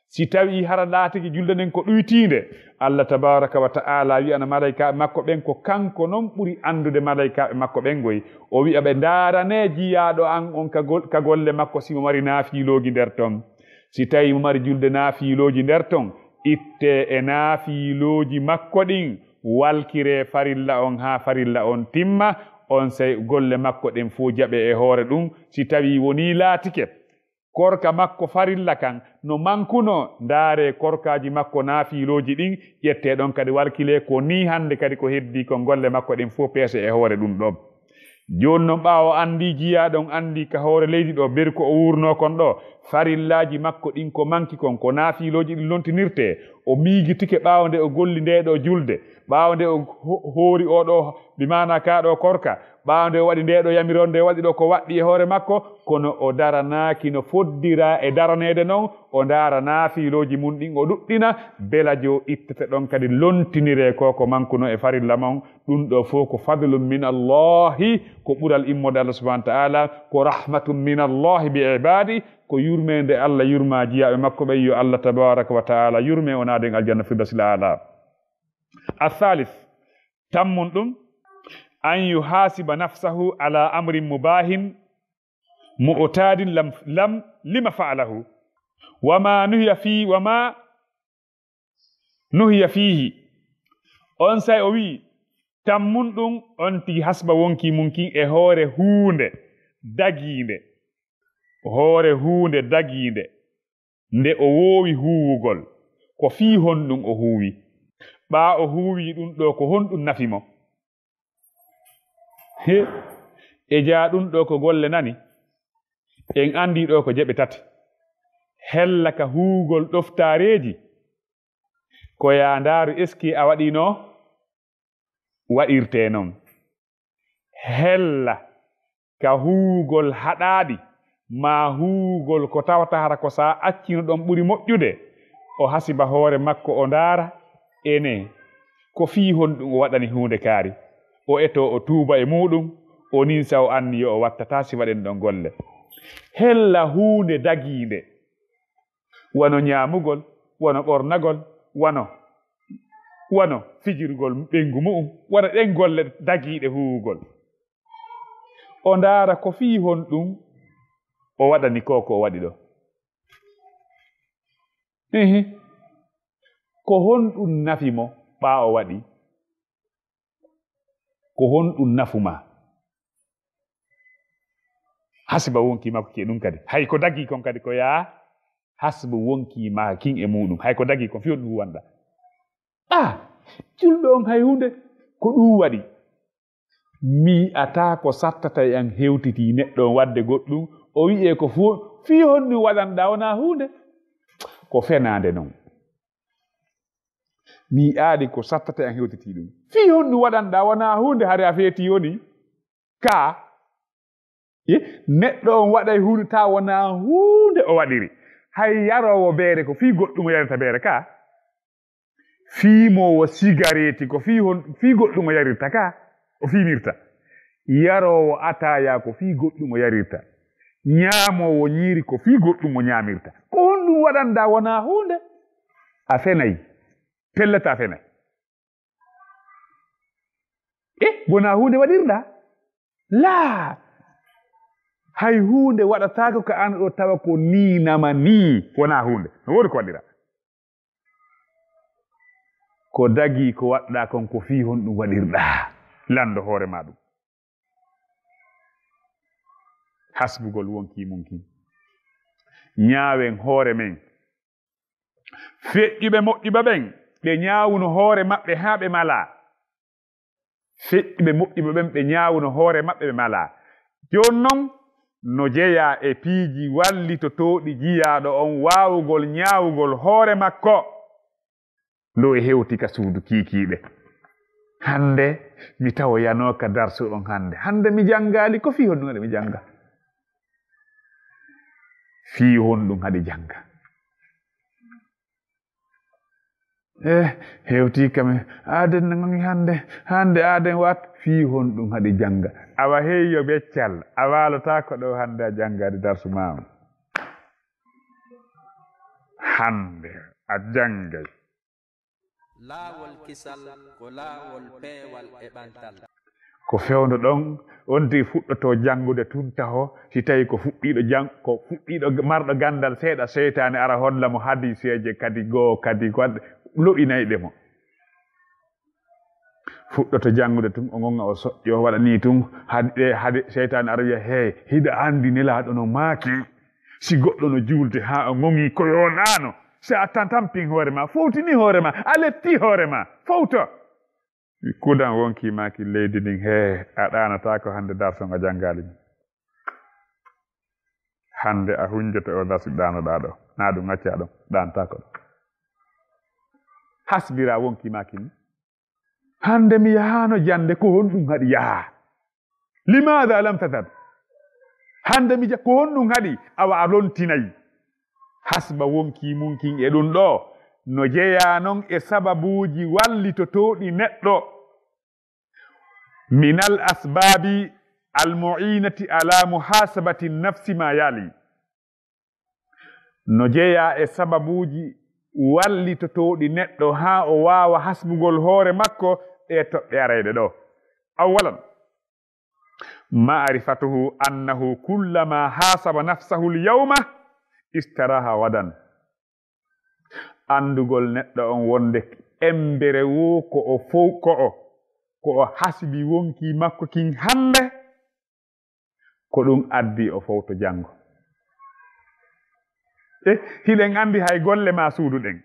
Si tawii hara laatike julde nden ko ɗuytiinde, Allah tabaaraka wa ta'ala wi'ana malaykaaɓe makko ɓen, ko kanko non ɓuri anndude malaykaaɓe makko ɓen ngoy. O wi'a ɓe, ndaarane jiyaaɗo an on ka gol-, ka golle makko si mo mari naafiilooji nder ton. Si tawii mo mari julde naafiilooji nder ton, ittee e naafiilooji makko ɗin, walkiree farilla on haa farilla on timma, onsay golle makko ɗen fof jaɓee e hoore ɗum. Si tawii wonii laatike korka makko farilla kan no mankunoo, ndaaree korkaaji makko naafiilooji ɗin, ƴettee ɗon kadi walkilee. Ko nii hannde kadi ko heddii kon golle makko ɗen fof peesee e hoore ɗum ɗon. Jooni non, ɓaawo anndii jiyaaɗo on, anndii ka hoore leydi ɗoo, beru ko o wuurnoo kon ɗoo, farillaaji makko ɗin ko manki kon, ko naafiilooji ɗin lontinirtee, o miijitike ɓaawo nde o golli ndee ɗoo julde, ɓaawo nde o ho-, hoori oo ɗoo, bi maanaa kaa ɗoo korka, ɓaawo nde o waɗi ndee ɗoo yamiroore nde o waɗi ɗoo ko waɗɗii e hoore makko, kono o daranaaki no foddiraa e daraneede non, o ndaara naafiilooji mun ɗin o ɗuɗɗina, belajo ittete ɗon kadi lontiniree ko ko mankunoo e farilla mon. Ɗum ɗoo fof ko fadlun min Allahi, ko ɓural immorde Allah subhanahu wa ta'ala, ko rahmatun min Allahi bi ibadi, ko yurmeende Allah yurmaa jiyaaɓe makko ɓen, yo Allah tabaraka wa ta'ala yurme o naaden aljanna firdawsil aala. Athalith, tammun ɗum, an yuhasiba nafsahu ala amrin mubahin mu'tadin lam, lam, lima fa'alahu. Wa ma nuhiya fi, wa ma nuhiya fihi. Onsay o wi'i, tammun ɗum on tigi hasba wonkii mun kin e hoore huunde dagiinde. Hoore huunde dagiinde. Nde o woowi huuwugol, ko fii honɗum o huuwi? Ɓaa o huuwi ɗum ɗoo, ko honɗum nafi mo? He, e jaa ɗum ɗoo ko golle nani? En anndii ɗoo ko jeɓe tati. Hella ka huugol ɗoftaareeji, ko yaa ndaaru eski a waɗiino waɗirtee non. Hella ka huugol haɗaaɗi, maa huugol ko tawata hara ko sa accino ɗon ɓuri moƴƴude, o hasiba hoore makko, o ndaara, ene, ko fii honɗum o waɗani huunde kaari? O etoo, o tuuba e muuɗum, o ninsa, o anni yo o wattataa si waɗen ɗon golle. Hella huunde dagiinde, wano ñaamugol, wano ɓornagol, wano, wano fijirgol ɓeyngu mu'um, wano ɗen golle dagiiɗe huuwugol. O ndaara ko fii honɗum o waɗani ko, ko o waɗi ɗoo. Ihi. Ko honɗum nafi mo ɓaa o waɗi? Ko honɗum nafu maa? Hasiba wonkii makko ki e ɗum kadi. Hay ko dagii kon kadi ko yaa hasiba wonkii maa kin e muuɗum. Hay ko dagii kon fii honɗum wanɗa? Ah, julɗo on hay huunde ko ɗum waɗi. Mi yi'ataa ko sattata e an hewtitii neɗɗo on waɗde goɗɗum, o wi'ee ko fo-, fii honɗum waɗanɗaa wonaa huunde. Ko fenaande non. Mi yi'aali ko sattata e an hewtitii ɗum. Fii honɗum waɗanɗaa wonaa huunde, hari a feetii woni kaa. E, neɗɗo on waɗay huunde tawa wonaa huunde o waɗiri. Hay yaroowo beere ko fii goɗɗum o yarata beere kaa. Fiimoowo sigareeti ko fii hon-, fii goɗɗum o yarirta kaa, o fiimirta. Yaroowo ataaya ko fii goɗɗum o yarirta. Ñaamoowo ñiiri ko fii goɗɗum o ñaamirta. Ko honɗum waɗanɗaa wonaa huunde? A fenay. Pellet a fenay. E wonaa huunde waɗirɗaa. Laa. Hay huunde waɗataako ka an ɗo tawa ko nii nama nii. Wonaa huunde. No woodi ko waɗiraa. Ko dagii ko waɗɗaa kon ko fii honɗum waɗirɗaa. Lanndo hoore maa ɗum. Hasbugol wonkii mun kin. Ñaawen hoore men. Feƴƴuɓe moƴƴuɓe ɓen, ɓe ñaawuno hoore maɓɓe haa ɓe malaa. Feƴƴuɓe moƴƴuɓe ɓen, ɓe ñaawuno hoore maɓɓe, ɓe malaa. Jooni non, no jeyaa e piiji wallitotooɗi jiyaaɗo on waawugol ñaawugol hoore makko. Ndu e hewti ka suudu kiikiiɗe. Hannde mi tawoyanoo ka darsu on hannde. Hannde mi janngaali, ko fii honɗum haɗi mi jannga? Fii honɗum haɗi jannga? Eh, hewti kam, aaden no ngongi hannde, hannde aaden wat, fii honɗum haɗi jannga? Awa hey yo beccal, a waalotaako ɗo hannde a janngaade darsu maa on. Hannde a janngay. Laawol kisal ko laawol peewal e ɓantal. Ko fewndo ɗon, on tigi fuɗɗoto janngude tun taho, si tawi ko fuɗɗiiɗo jang-, ko fuɗɗiiɗo marɗo ganndal seeɗa, seytaane ara holla mo hadiiseeje kadi goo, kadi ko waɗde, lo'inayɗe mo. Fuɗɗoto janngude tun, o ngonga o soƴƴo, waɗa nii tun, hade, hade seytaane ara wiya, "Hey, hiɗa anndi Nelaaɗo no maaki, si goɗɗo no juulde haa o ngongii ko yooɗaano, si a tan-, tampin hoore ma, fowtini hoore ma, a letti hoore ma, fowto." Kudan wonkii maaki leydi ndin, "Hee, a ɗaanataako hannde darsu nga janngaali mi. Hannde a hunjoto o darsu ɗaanoɗaa ɗo, naa ɗum accaa ɗon, ɗaanataako ɗo." Hasbira wonkii maaki ni. Hannde mi yahaano jannde, ko honɗum haɗi yahaa? Limaada lam tadhab? Hannde mi ja-, ko honɗum haɗi? Awa a lontinay. Hasba wonkii mun kin e ɗum ɗo, no jeyaa non e sababuuji wallitotooɗi neɗɗo. Minal asbaabi al mu'inati ala muhasabati nafsi ma yali. No jeyaa e sababuuji wallitotooɗi neɗɗo haa o waawa hasbugol hoore makko ɗee toɓɓe arayɗe ɗo. Awwalan, ma'rifatuhu annahu kullama hasaba nafsahu al-yawma istaraha ghadan. Anndugol neɗɗo on wonde embere woo ko o fow, ko o, ko o hasibi wonkii makko kin hannde, ko ɗum addi o fowto janngo. E, hiɗen anndi hay golle maa suudu ɗen.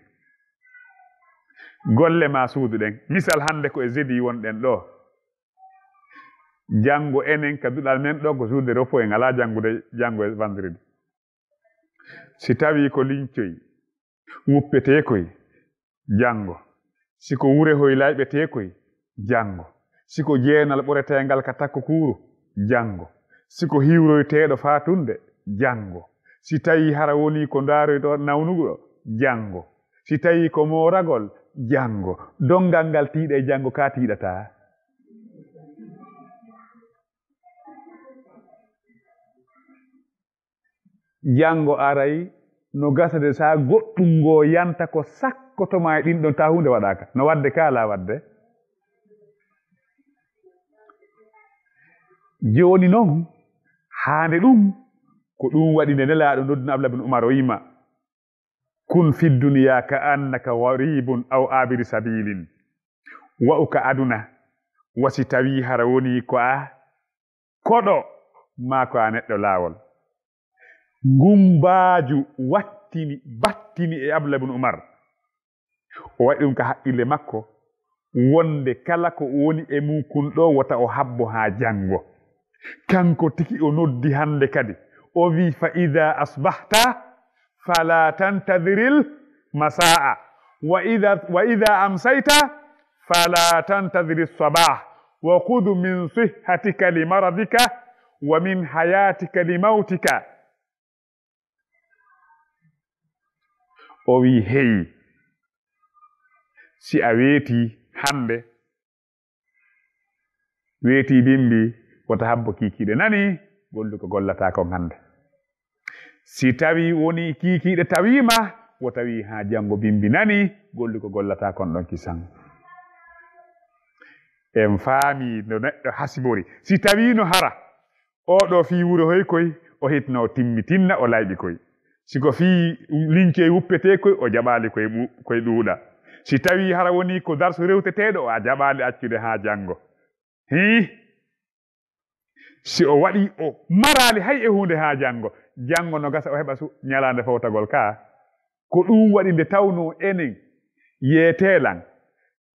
Golle maa suudu ɗen. Misal hannde ko e jeudi wonɗen ɗo. Janngo enen ka duɗal men ɗo ko jour de repos, en alaa janngude janngo e vendredi. Si tawii ko lincoy, wuppetee koy, janngo. Si ko wure hoy layɓetee koy, janngo. Si ko jeenal ɓoreteengal ka takko kuuru, janngo. Si ko hiwroyteeɗo faatunde, janngo. Si tawii hara wonii ko ndaaroyɗo nawnuɗo, janngo. Si tawii ko mooragol, janngo. Donngal ngal tiiɗa e janngo, ka tiiɗataa? Janngo aray, no gasa de, sa goɗɗum ngoo yanta ko sakkoto ma e ɗin ɗon, ta huunde waɗaaka. No waɗde ka alaa waɗde. Jooni non, haande ɗum, ko ɗum waɗi nde Nelaaɗo noddino Abdullah bin Umar, o yima, "Kun fi dunya ka annaka gharibun aw abiri sabilin." Wa'u ka aduna, wa si tawii hara wonii ko a koɗo, maa ko a neɗɗo laawol. Ngun mbaaju wattini, battini e Abdullah bin Umar. O waɗi ɗum ka haqqille makko, wonde kala ko woni e mum kun ɗo wota o habbo haa janngo. Kanko tigi o noddi hannde kadi. O wi, "Fa ida asbahta fala tantadhiril masaa, wa ida, wa ida amsayta fala tantadhiri sabah, wa khudh min sihhatika li maradika, wa min hayatika li mawtika." O wi, "Hey, si a weeti hannde, weeti bimbi, wota habbo kiikiiɗe, nani? Gollu ko gollataa kon hannde. Si tawii wonii kiikiiɗe tawiima, Wo tawi haa janngo bimbi nani, golli ko gollataa kon ɗon kisan. En faami no neɗɗo hasibori. Si tawiino hara oo ɗoo fii wuro hoy koy, o hitno o timmitinna, o layɓi koy. Si ko fii lincoy wuppetee koy, o jaɓaali koy ɓu-, koy ɗuuɗa. Si tawii hara wonii ko darsu rewteteeɗo, o a jaɓaali accude haa janngo. Hii! Si o waɗii, o maraali hay e huunde haa janngo. Janngo no gasa o heɓa su-, ñalaande fowtagol kaa. Ko ɗum waɗi nde tawnoo enen yeetee lan.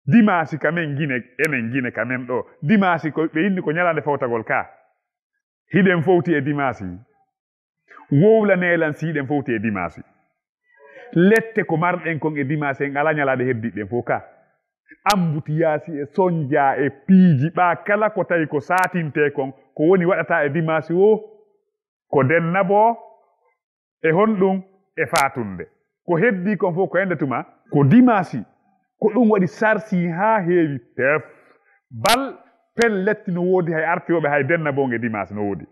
Dimaasi ka men Gine, enen Gine ka men ɗoo. Dimaasi ko ɓe inni ko ñalaande fowtagol kaa. Hiɗen fowti e dimaasi. Wowlanee lan si hiɗen fowti e dimaasi. Lette ko marɗen kon e dimaasi en alaa ñalaaɗe heddiɗen fof kaa. Ambutiyaasi e sonjaa e piiji ɓaa kala ko tawi ko saatintee kon, ko woni waɗataa e dimaasi woo, ko dennaboo, e honɗum, e faatunde. Ko heddii kon fof ko ende tuma, ko dimaasi, ko ɗum waɗi sarsi haa heewi tef. Bal pellet no woodi hay artirooɓe hay dennaboo nge dimaasi no woodi.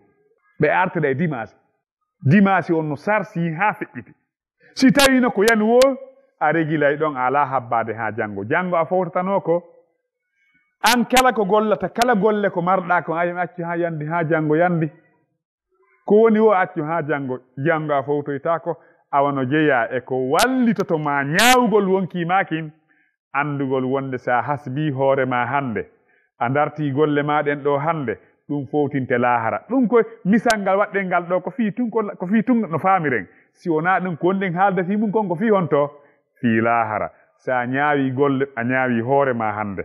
Ɓe artida e dimaasi. Dimaasi on no sarsi haa feƴƴiti. Si tawiino ko yani woo, a regilay ɗon, a alaa habbaade haa janngo. Janngo a fowtatanoo ko an kala ko gollata, kala golle ko marɗaa ko, ayo accu haa yandi, haa janngo yandi. Ko woni woo accu haa janngo, janngo a fowtoytaako, awa no jeyaa e ko wallitoto ma ñaawugol wonkii maa kin. Anndugol wonde so a hasbii hoore maa hannde, a dartii golle maa ɗen ɗoo hannde, ɗum fowtinte laahara. Ɗum ko misal ngal waɗɗen ngal ɗoo, ko fii tun, ko, ko fii tun no faamiren. Si wonaa ɗum, ko wonɗen haalde fii mun kon ko fii honto? Fii laahara. So a ñaawii golle, a ñaawii hoore maa hannde.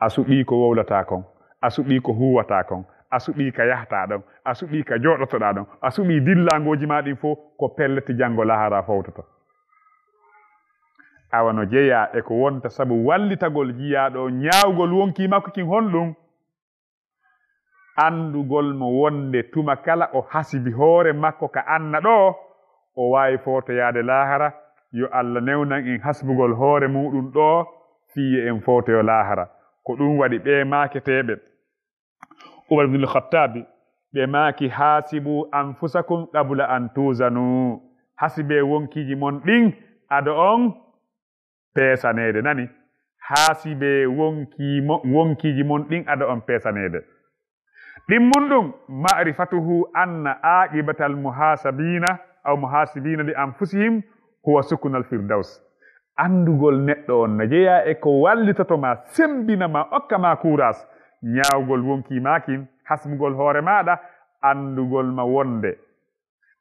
A suɓii ko wowlataa kon, a suɓii ko huuwataa kon, a suɓii ka yahtaa ɗon, a suɓii ka jooɗotoɗaa ɗon, a suɓii dillaangooji maa ɗin fow, ko pellet janngo laahara fowtoto. Awa no jeyaa e ko wonta sabu wallitagol jiyaaɗo on ñaawgol wonkii makko kin honɗum? Anndugol mo wonde tuma kala o hasibi hoore makko ka anna ɗoo, o waawi fowtoyaade laahara, yo Alla newnan en hasbugol hoore muuɗum ɗoo, fii yo en fowtoyo laahara. Ko ɗum waɗi ɓee maaketeeɓe, Umar ibn al-Khattabi, ɓe maaki, "Haasibu anfusakum qabla an tuuzanu." Hasibee wonkiiji mon ɗin ado on peesaneede, nani? Haasibee wonkii mo-, wonkiiji mon ɗin ado on peesaneede. Ɗimmun ɗum, ma'rifatuhu anna aaqibatal muhaasabina aw muhaasibina li anfusihim huwa sukunal firdaws. Anndugol neɗɗo on no jeyaa e ko wallitoto ma, semmbina ma, okka ma kuuraas, ñaawgol wonkii maa kin, hasbugol hoore maaɗa, anndugol ma wonde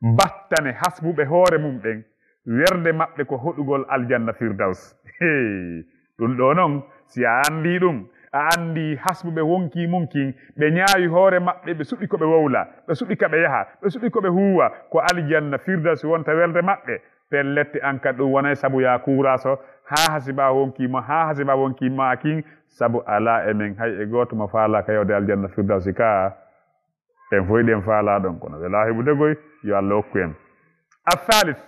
battane hasbuɓe hoore mum ɓen, werde maɓɓe ko hoɗugol aljanna Firdaws. Hey, ɗum ɗoo non, si a anndii ɗum, a anndii hasbuɓe wonkii mum kin, ɓe ñaawi hoore maɓɓe, ɓe suɓi ko ɓe wowla, ɓe suɓi ka ɓe yaha, ɓe suɓi ko ɓe huuwa, ko aljanna Firdaws wonta werde maɓɓe. Pellet, an kadi ɗum wonay sabu yaa kuuraaso, haa hasibaa wonkii mo, haa hasibaa wonkii maa kin, sabu alaa e men hay e gooto mo faalaaka yawde aljanna Firdawsi ka. En fof eɗen faalaa ɗon, kono welaa heɓude goy, yo Allah okku en. Al-thalith,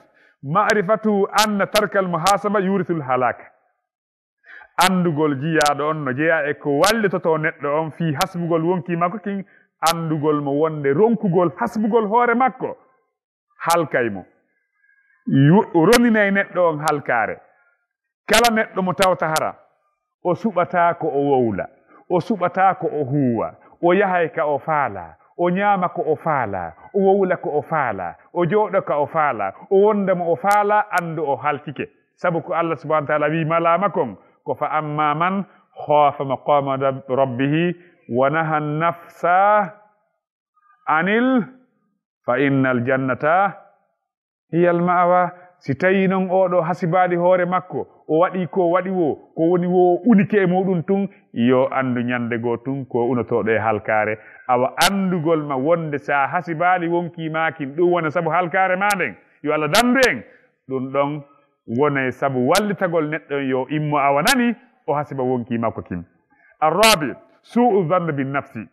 ma'rifatu anna tarkal muhasaba yurisul halak. Anndugol jiyaaɗo on no jeyaa e ko wallitotoo neɗɗo on fii hasbugol wonkii makko kin, anndugol mo wonde ronkugol hasbugol hoore makko halkay mo. Yu-, roninay neɗɗo on halkaare. Kala neɗɗo mo tawta hara, o suɓataa ko o wowla, o suɓataa ko o huuwa, o yahay ka o faalaa, o ñaama ko o faalaa, o wowla ko o faalaa, o jooɗo ka o faalaa, o wonda mo o faalaa, anndu o halkike. Sabu ko Allah subhanahu wa ta'ala wi malaama kon, ko fa amma man khafa maqama rab-, rabbihi wa naha nafsa anil, fa innal jannata hiyal ma'wa. Si tawii non oo ɗoo hasibaali hoore makko, o waɗii ko o waɗi woo, ko woni woo o unike e muuɗum tun, yo anndu ñande goo tun ko unotooɗo e halkaare. Awa anndugol ma wonde si a hasibaali wonkii maa kin, ɗum wona sabu halkaare maa nden, yo Allah danndu en. Ɗum ɗon wonay sabu wallitagol neɗɗo yo immo, awa nani, o hasiba wonkii makko kin. Arrabi, su'u zanni bin nafsi.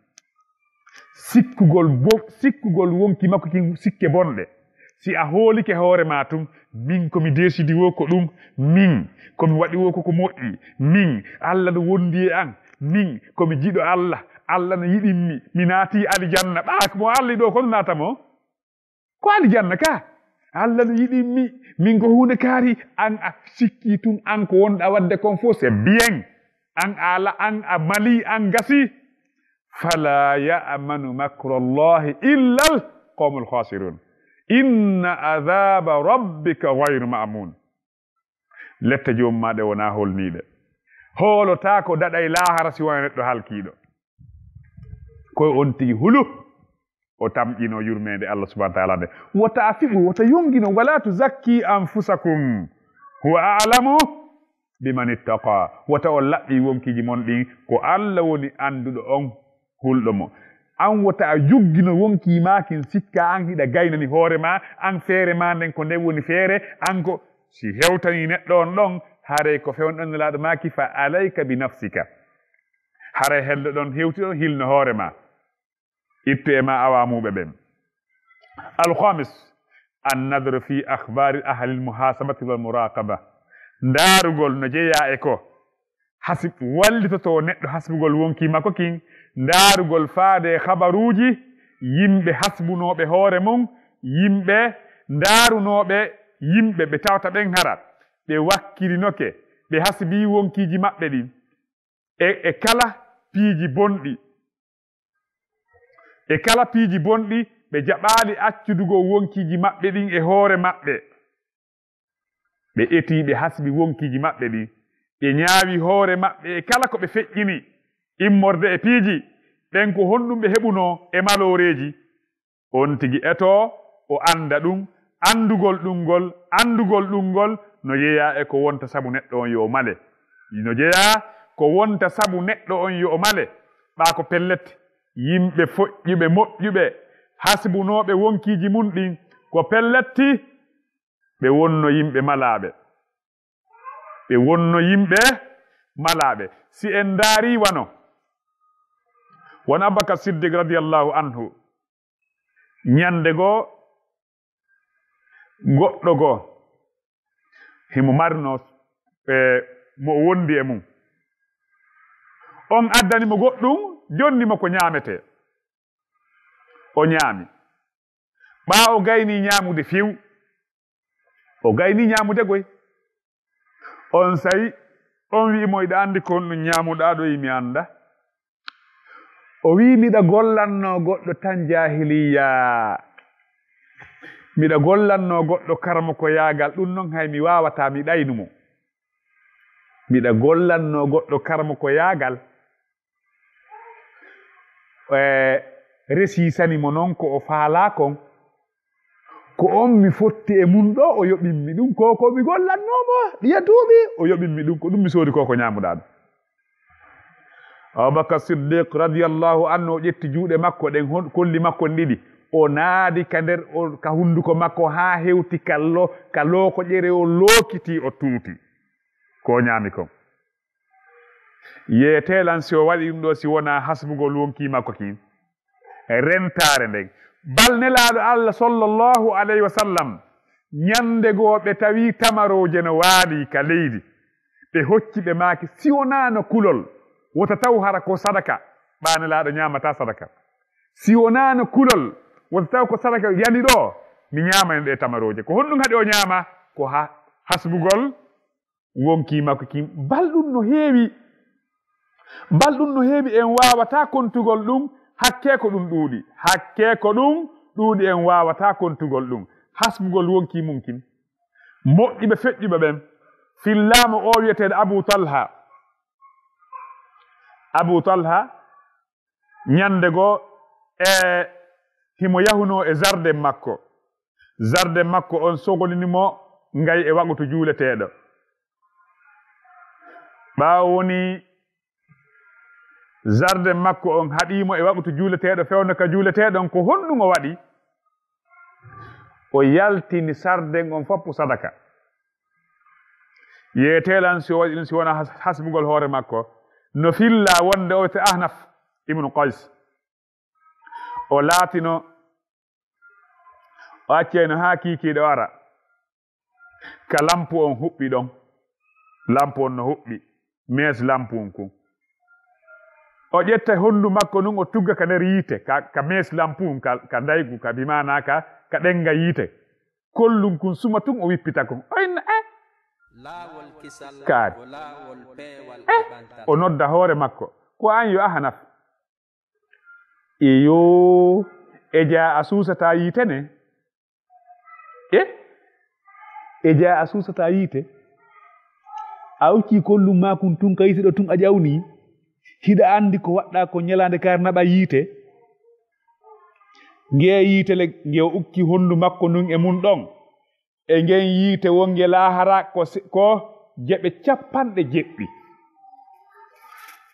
Sikkugol bo-, sikkugol wonkii makko kin sikke bonɗe. Si a hoolike hoore maa tun, min ko mi desidi woo ko ɗum, min ko mi waɗi woo ko ko moƴƴi, min Allah no wondi e an, min ko mi jiɗo Allah, Allah no yiɗimmi, mi naati aljanna, ɓaa mo Allah yiɗoo ko no naata mo? Ko aljanna ka. Allah no yiɗi mi, min ko huunde kaari, an a sikki tun, an ko wonɗa wadde kon fof, c'est bien. An a ala, an a mali, an gasi. Fala ya'manu makra Allahi illa al qawmul khasirun. Inna adhaba rabbika ghayru ma'mun. Lette joomum ma ɗe wona holniiɗe. Hoolotaako daɗay laahara si wona neɗɗo halkiiɗo. Ko on tigi hulu, o tamƴino yurmeende Allah subhanahu wa ta'ala nde. Wota a fiɓu, wota yongino, wala tuzakki anfusakum. Huwa a'lamu biman ittaqa. Wota on laɓɓi wonkiiji mon ɗin, ko Allah woni annduɗo on hulɗo mo. An wota a juggino wonkii ma kin sikka an hiɗa gaynani hoore ma, an feere ma nden ko nden woni feere, an ko si hewtani neɗɗo on ɗon, haray ko fewndo Nelaaɗo maaki fa alayka bi nafsika. Haray hello ɗon hewti ɗon hilno hoore ma. Ittu e ma awamuɓe ɓen. Alkhamis, annadru fi akhbari ahli almuhasabati wal muraqaba. Ndaarugol no jeyaa e ko hasib-, wallitoto neɗɗo hasbugol wonkii makko kin, ndaarugol faade habaruuji yimɓe hasbunooɓe hoore mum, yimɓe ndaarunooɓe yimɓe ɓe tawata ɓen hara ɓe wakkilinoke, ɓe hasbii wonkiiji maɓɓe ɗin e, e kala piiji bonɗi. E kala piiji bonɗi, ɓe jaɓaali accudugol wonkiiji maɓɓe ɗin e hoore maɓɓe. Ɓe etii, ɓe hasbi wonkiiji maɓɓe ɗin. Ɓe ñaawi hoore maɓɓe e kala ko ɓe feƴƴini, immorde e piiji ɓen, ko honɗum ɓe heɓunoo e malooreeji. On tigi etoo, o annda ɗum, anndugol ɗum ngol, anndugol ɗum ngol, no jeyaa e ko wonta sabu neɗɗo on yo o male. No jeyaa ko wonta sabu neɗɗo on yo o male. Ɓaa ko pellet, yimɓe foƴƴuɓe, moƴƴuɓe, hasbunooɓe wonkiiji mun ɗin, ko pelletti, ɓe wonno yimɓe malaaɓe. Ɓe wonno yimɓe malaaɓe. Si en ndaarii wano, wano Abubakar Siddiq radiyallahu anhu, ñande goo, goɗɗo goo, himo marno, e, mo o wondi e mum. On addani mo goɗɗum, jonni mo ko ñaametee. O ñaami. Ɓaa o gayni ñaamude few, o gayni ñaamude goy. On say, on wi'i mo, "Iɗa anndi ko honɗum ñaamuɗaa ɗo?" "Ii, mi annda." O wi'i, "Miɗa gollannoo goɗɗo tan jaahiliyya. Miɗa gollannoo goɗɗo karamokoyaagal, ɗum non hay mi waawataa mi ɗaynu mo. Miɗa gollannoo goɗɗo karamokoyaagal." E, resi sani mo non ko o faalaa kon. Ko on mi fotti e mun ɗoo, o yoɓimmi ɗum. Ko, ko mi gollannoo mo ɗiya duuɓi, o yoɓimmi ɗum. Ko ɗum mi soodi ko, ko ñaamuɗaa ɗum. Abubakar Siddiq radiyallahu anhu, o ƴetti juuɗe makko ɗen, hon-, kolli makko ɗen ɗiɗi. O naadi ka nder, o, ka hunduko makko haa hewti ka lo-, ka looko ƴere, o lookiti, o tuuti. Ko o ñaami kon. Yeetee lan si o waɗi ɗum ɗoo, si wonaa hasbugol wonkii makko kin. Rentaare nden. Bal Nelaaɗo Allah sallallahu alayhi wa sallam, ñande goo ɓe tawi tamarooje no waalii ka leydi. Ɓe hocci ɓe maaki, si wonaano kulol, wota taw hara ko sadaka, ɓaa Nelaaɗo ñaamataa sadaka. Si wonaano kulol, wota taw ko sadaka yani ɗoo, mi ñaamani ɗee tamarooje. Ko honɗum haɗi o ñaama? Ko ha-, hasbugol wonkii makko kin, bal ɗum no heewi. Bal ɗum no heewi, en waawataa kontugol ɗum, hakkee ko ɗum ɗuuɗi. Hakkee ko ɗum ɗuuɗi, en waawataa kontugol ɗum. Hasbugol wonkii mum kin. Moƴƴuɓe feƴƴuɓe ɓen, fillaama o wi'eteeɗo Abu Talha. Abu Talha, ñande goo, e, himo yahunoo e zarden makko. Zarden makko on sogolini mo ngay e waqutu juuleteeɗo. Ɓaawo woni zarden makko on haɗii mo e waqutu juuleteeɗo, fewndo ka juuleteeɗon, ko honɗum o waɗi? O yaltini sarden on foppu sadaka. Yeetee lan si o waɗi ɗum, si wonaa has-, hasbugol hoore makko. No fillaa wonde o wiyetee Ahnaf ibnu Qays. O laatino, o accayno haa kiikiiɗe o ara. Ka lampu on huɓɓi ɗon. Lampu on no huɓɓi. Mees lampu on kun. O ƴetta hondu makko nun, o tugga ka nder yiite, ka, ka mees lampu on, ka, ka ndaygu, ka bi maanaa ka, ka ɗennga yiite. kollum kun suma tun o wippita kun. O inna, eh, laawol kisal kaari, ko laawol peewal e ɓantal. O nodda hoore makko. Ko an yo Ahanaf. Iyo, e jaa a suusataa yiite ne? E? E jaa a suusataa yiite? A ukkii kollum maa kun tun ka yiite ɗo tun a ƴawnii? Hiɗa anndi ko waɗɗaa ko ñalaande kaari naɓa yiite? Ngee yiite le, nge o ukki honndu makko ndun e mun ɗon. E ngen yiite wonge laahara ko se-, ko jeɓe capanɗe jeɗɗi.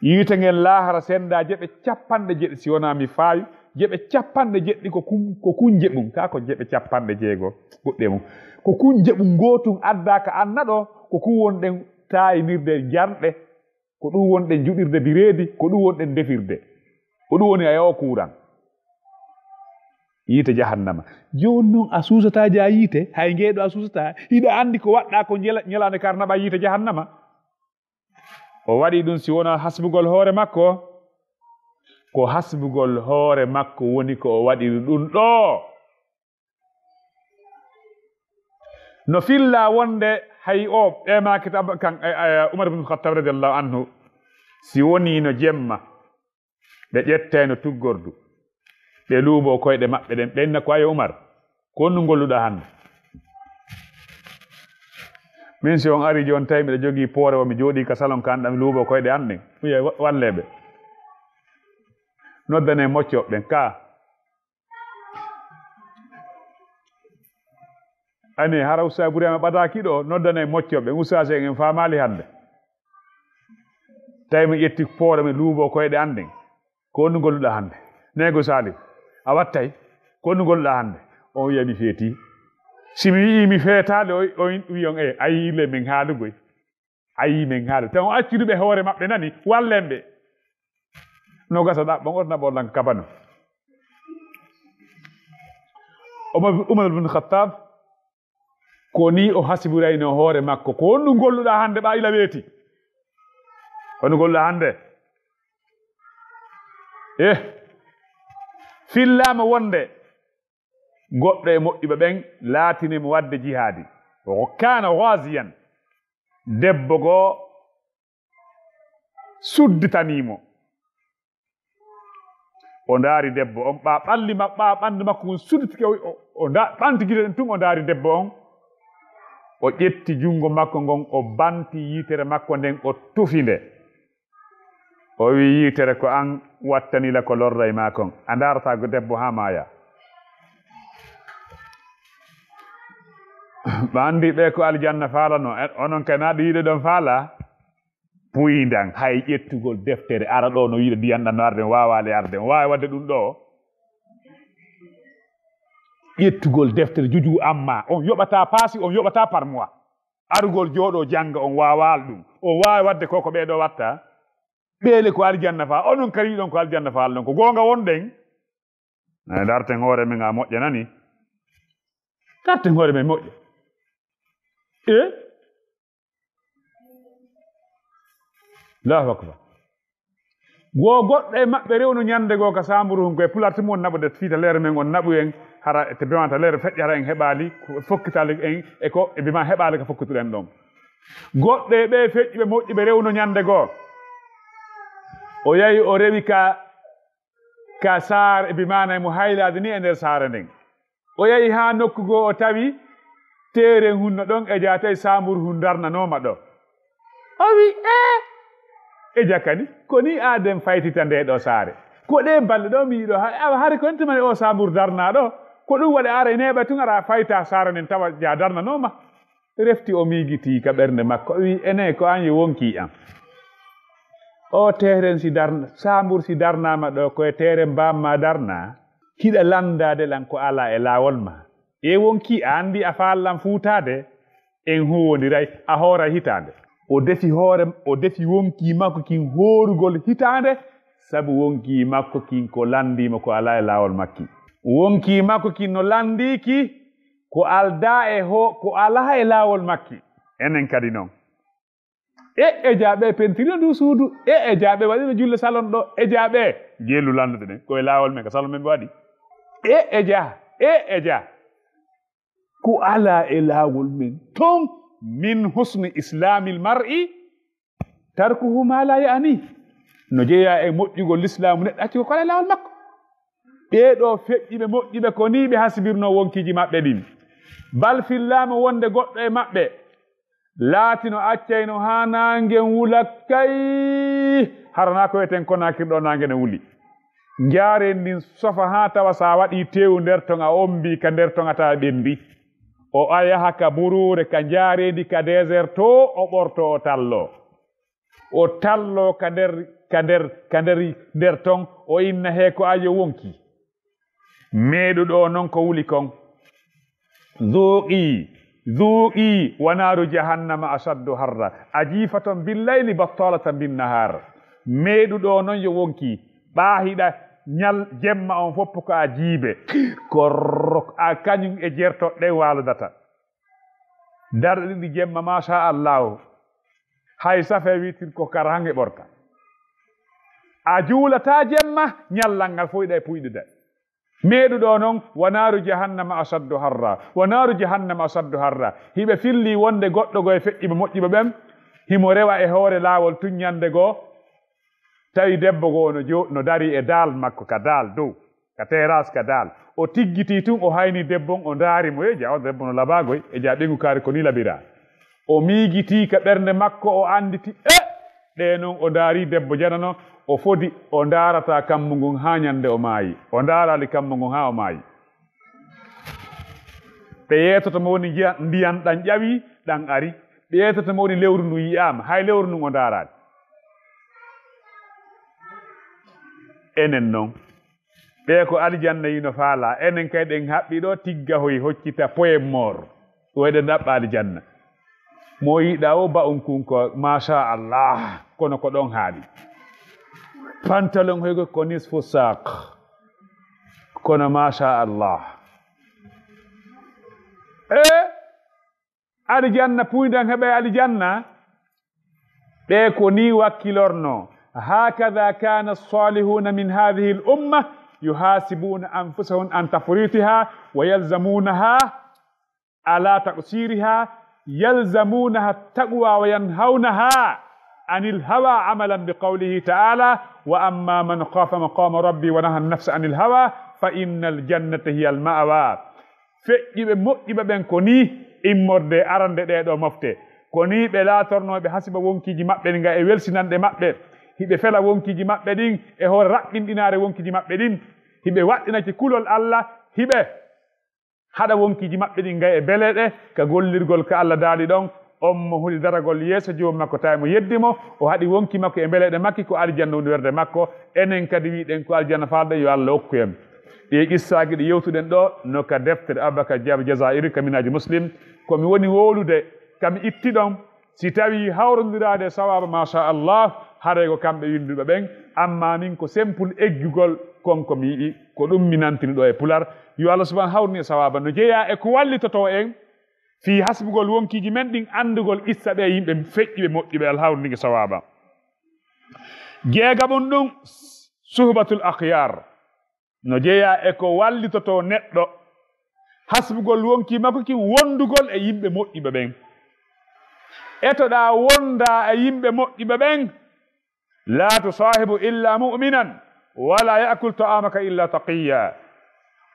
Yiite ngen laahara senndaa jeɓe capanɗe jeɗɗi, si wonaa mi faawi, jeɓe capanɗe jeɗɗi ko kun, ko kun jeɓum, kaa ko jeɓe capanɗe jeego ɓuɗɗe mum. Ko kun jeɓum ngootun addaa ka anna ɗo, ko kun wonɗen taayinirde jarɗe, ko ɗum wonɗen juɗirde bireedi, ko ɗum wonɗen defirde. Ko ɗum woni a yawa kuuran. Yiite jahannama. Jooni noon a suusataa jaa yiite, hay ngee ɗo a suusataa. Hiɗa anndi ko waɗɗaa ko njela-, ñalaande kar naɓa yiite jahannama. O waɗi ɗum si wonaa hasbugol hoore makko. Ko hasbugol hoore makko woni ko o waɗiri ɗum ɗo. No fillaa wonde hay o ɓeemaaki tab-, kan, e, e, Umar ibn Khattab radiyallahu anhu, si wonii no jemma, ɓe ƴettayno tuggordu, ɓe luubo koyɗe maɓɓe ɗen, ɓe inna ko, "Ayo Umar, ko honɗum ngolluɗaa hannde?" Min si on arii jooni tawi miɗo jogii poore o, mi jooɗii ka salon kan ɗam luubo koyɗe an ɗen, wiya wa-, wallee ɓe. Noddanee moccooɓe ɓen, ka Ani, hara Ustaas Burama ɓadaaki ɗo, noddanee moccooɓe, ustaas en, en faamaali hannde. Tawi mi ƴetti poore mi luubo koyɗe an ɗen. Ko honɗum ngolluɗaa hannde? Neego Saliw, a wattay? Ko honɗum ngolluɗaa hannde? On wiya mi feetii. Si mi wi'ii mi feetaali, o, o wi'on, "E, a yi'ii le min haalugoy." A yi'ii men haala. Taw on accude ɓe hoore maɓɓe nani, wallen ɓe. No gasa ɗaɓɓon, oto naɓo lan kabano. Umar, Umar bin Khattab, ko ni o hasiburayno hoore makko. Ko honɗum golluɗaa hannde ɓa ila weeti? Honɗum golluɗaa hannde? Eh, fillaama wonde goɗɗo e moƴƴuɓe ɓen laatini mo waɗde jihaadi. Wa kana ghaziyan. Debbo goo sudditanii mo. O ndaari debbo on, ɓaa ɓalli ma-, ɓaa ɓanndu makko ngun sudditike, o, o, o nda-, ɓanti gite ɗen tun, o ndaari debbo on. O ƴetti junngo makko ngon, o banti yiitere makko nden, o tufi nde. O wi'i, "Yiitere ko an wattani la ko lorray maa kon. A ndaarataa go debbo haa maaya." Ɓe anndi ɓe ko aljanna faalano, e-, onon kay naa ɗum yiɗoɗon faala? Puyndan, hay ƴettugol deftere ara ɗo no yiɗa ndiyan ɗan no arde, on waawaali arde, on waawi waɗde ɗum ɗo. Ƴettugol deftere juju amma, on yoɓataa paasi, on yoɓataa par mois. Arugol jooɗo jannga, on waawaali ɗum, on waawi waɗde ko ko ɓee ɗo watta. Ɓeele ko aljanna faa, onon kadi yiɗon ko aljanna faa, ɗon ko goonga wonɗen. Eh, darten hoore men a moƴƴa nani. Darten hoore men moƴƴa. Eh? Allahu akbar. Wo goɗɗo e maɓɓe rewno ñande goo ka saamburu hun, ko e pular tun on naɓude fiita leere men, on naɓu en, hara te bimanta leere feƴƴi, hara en heɓaali ko fokkitali en e ko e bima heɓaali ko fokkituɗen ɗon. Goɗɗo e ɓe feƴƴuɓe moƴƴuɓe rewno ñande goo. O yahi o rewi ka, ka saare, e bimana mo haylaade ni e nder saare nden. O yahi haa nokku goo, o tawi teeren hun no ɗon e jaa, tawi saamburu hun darnanooma ɗo. O wi, "Ee, e jaa kadi, ko ni aaden faytita ndee ɗoo saare? Ko ɗee balɗe ɗoo mi yiɗo, ha-, awa hari ko entumani oo saamburu darnaa ɗo? Ko ɗum waɗi ara e neeɓa tun ara fayta saare nden tawa jaa darnanooma?" Refti o miigitii ka ɓernde makko, o wi, "Enee, ko an yo wonkii am? Oo teeren si darna-, saamburu si darnaama ɗo, ko e teeren baammaa darnaa? Hiɗa lanndaade lan ko alaa e laawol maa. E wonkii a anndi a faallan fuutaade, en huuwondiray, a hooray hitaande." O defi hoore, o defi wonkii makko kin hoorugol hitaande, sabu wonkii makko kin ko lanndii mo ko alaa e laawol makki. Wonkii makko kin no lanndii ki ko aldaa e ho-, ko alaa e laawol makki. Enen kadi non. E, e jaa ɓe pentirino ndu suudu. E, e jaa ɓe waɗino julle salon ɗo. E jaa ɓe. Jeelu lanndude ɗen. Ko e laawol men, ko salon men ɓe waɗi. E, e jaa. E, e jaa. Ko alaa e laawol men ton, min husni islamil mar'i tarkuhu ma la ya'ni. No jeyaa e moƴƴugol lislaamu neɗɗo accu ko alaa e laawol makko. Ɓee ɗoo feƴƴiiɓe moƴƴiiɓe ko nii ɓe hasibirnoo wonkiiji maɓɓe ɗin. Bal fillaama wonde goɗɗo e maɓɓe laatino accayno haa naange wula kay. Hara naa ko wiyeten Konaakiri ɗoo naange no wuli. Njaareendi ndin sofa haa tawa so a waɗii teewu nder ton a ombii ka nder ton a tawa ɓendi. O a yaha ka buruure ka njaareendi ka désert too o ɓorto o tallo. O tallo ka nder, ka nder, ka nder, nder ton o inna hee ko ayo wonki. Meeɗuɗo o non ko wuli kon. Zuuqi, zuuqi, wa naaru jahannama ashaddu harra. A jiifa ton billayli battalatan binnahar. Meeɗuɗo o non yo wonki. Ɓaa hiɗa ñal jemma on fof ko a jiibe. Korok a kañum e jertoɗe waalodata. Darɗe ɗiɗi jemma, machallahu. Hay safe witir ko kara hange ɓorta. A juulata jemma, ñallal ngal fof hiɗa e puyɗude. Meeɗuɗo non, wa naaru jahannama ashaddu harra. Wa naaru jahannama ashaddu harra. Hiɓe filli wonde goɗɗo go e feƴƴiɓe moƴƴiɓe ɓen, himo rewa e hoore laawol tuññande goo, tawi debbo goo no jo-, no dari e daal makko ka daal dow, ka terrasse ka daal. O tiggitii tun, o hayni debbo on, o ndaari mo, e ja, o debbo no labaagoy, e ja ɓeŋu kaari ko ni labiraa. O miigitii ka ɓernde makko, o anditi, e! Ɗee non o ndaari debbo janano, o fodi, o ndaarata kammu ngun haa ñande o maayi. O ndaaraali kammu ngun haa o maayi. Ɓe yeetoto mo woni njiya-, ndiyan ɗan ƴawi, ɗan ari. Ɓe yeetoto mo woni lewru ndun yi'aama, hay lewru ndun o ndaaraali. Enen non. Ɓee ko alijanna yino faala, enen kay ɗen haɓɓi ɗo tigga hoy hoccita poyen mor. Wayde ɗaɓɓa alijanna. Mo yiɗa o ba'un kun ko, masha Allah, kono ko ɗon haali. Pantalon hoy ko nisfu saq. Kono masha Allah. E alijanna puyndan heɓa e alijanna. Ɓe ko ni wakkilorno. هكذا كان الصالحون من هذه الأمة يحاسبون أنفسهم عن تفريطها ويلزمونها على تقصيرها، يلزمونها التقوى وينهونها عن الهوى عملا بقوله تعالى: وأما من خاف مقام ربه ونهى النفس عن الهوى فإن الجنة هي المأوى. Feƴƴiɓe moƴƴiɓe ɓen ko nii immorde arande ɗee ɗoo mofte. Ko nii ɓe laatornoo ɓe hasiba wonkiiji maɓɓe ɗin ga e welsinanɗe maɓɓe. Hiɓe fela wonkiiji maɓɓe ɗin e hoore raɓɓinɗinaare wonkiiji maɓɓe ɗin. Hiɓe waɗɗinaki kulol Alla, hiɓe haɗa wonkiiji maɓɓe ɗin ga e beleeɗe ka gollirgol ka Alla daali ɗon. On mo huli daragol yeeso joom makko tawi mo yeddi mo, o haɗi wonki makko e mbeleeɗe makki ko aljanna woni werde makko. Enen kadi wiɗen ko aljanna falɗo, yo Alla okku en. Ɗi qissaaji ɗi yewtuɗen ɗo no ka deftere Abubakar Jaabi Jazairi ka Minaaji Muslim. Ko mi woni wowlude, ka mi itti ɗon, si tawi hawrondiraade e sawaaba, masha Allah, haray ko kamɓe winduɓe ɓen. Amma min ko simple eggugol kon ko mi yiɗi, ko ɗum mi nantini ɗo e pular. Yo Allah subhanahu hawrni e sawaaba no jeyaa e ko wallitoto en. Fii hasbugol wonkiiji men ɗin, anndugol qissa ɓe yimɓe feƴƴiɓe moƴƴiɓe, alhawrindigi sawaaba. Jeegaɓun ɗum, suhbatul akhyar. No jeyaa e ko wallitotoo neɗɗo hasbugol wonkii makko kin, wondugol e yimɓe moƴƴiɓe ɓen. Etoɗaa wondaa e yimɓe moƴƴiɓe ɓen. La tusahibu illa mu'minan, wala ya'kul ta'amaka illa taqiyya.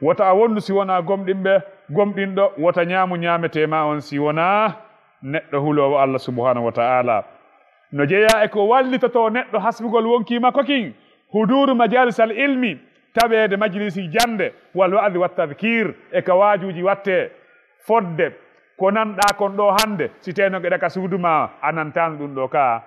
Wota a wondu si wonaa gomɗinɓe, gomɗinɗo, wota ñaamu ñaametee ma on si wonaa neɗɗo huloowo Allah subhanahu wa ta'ala. No jeyaa e ko wallitotoo neɗɗo hasbugol wonkii makko kin, huduru majalisal ilmi, taweede majlisi jannde, wal wa'di wat tadhkir, e ka waajuuji wattee, fodde ko nanɗaa kon ɗoo hannde, si tawii no geɗa ka suudu ma, a nantaano ɗum ɗoo ka.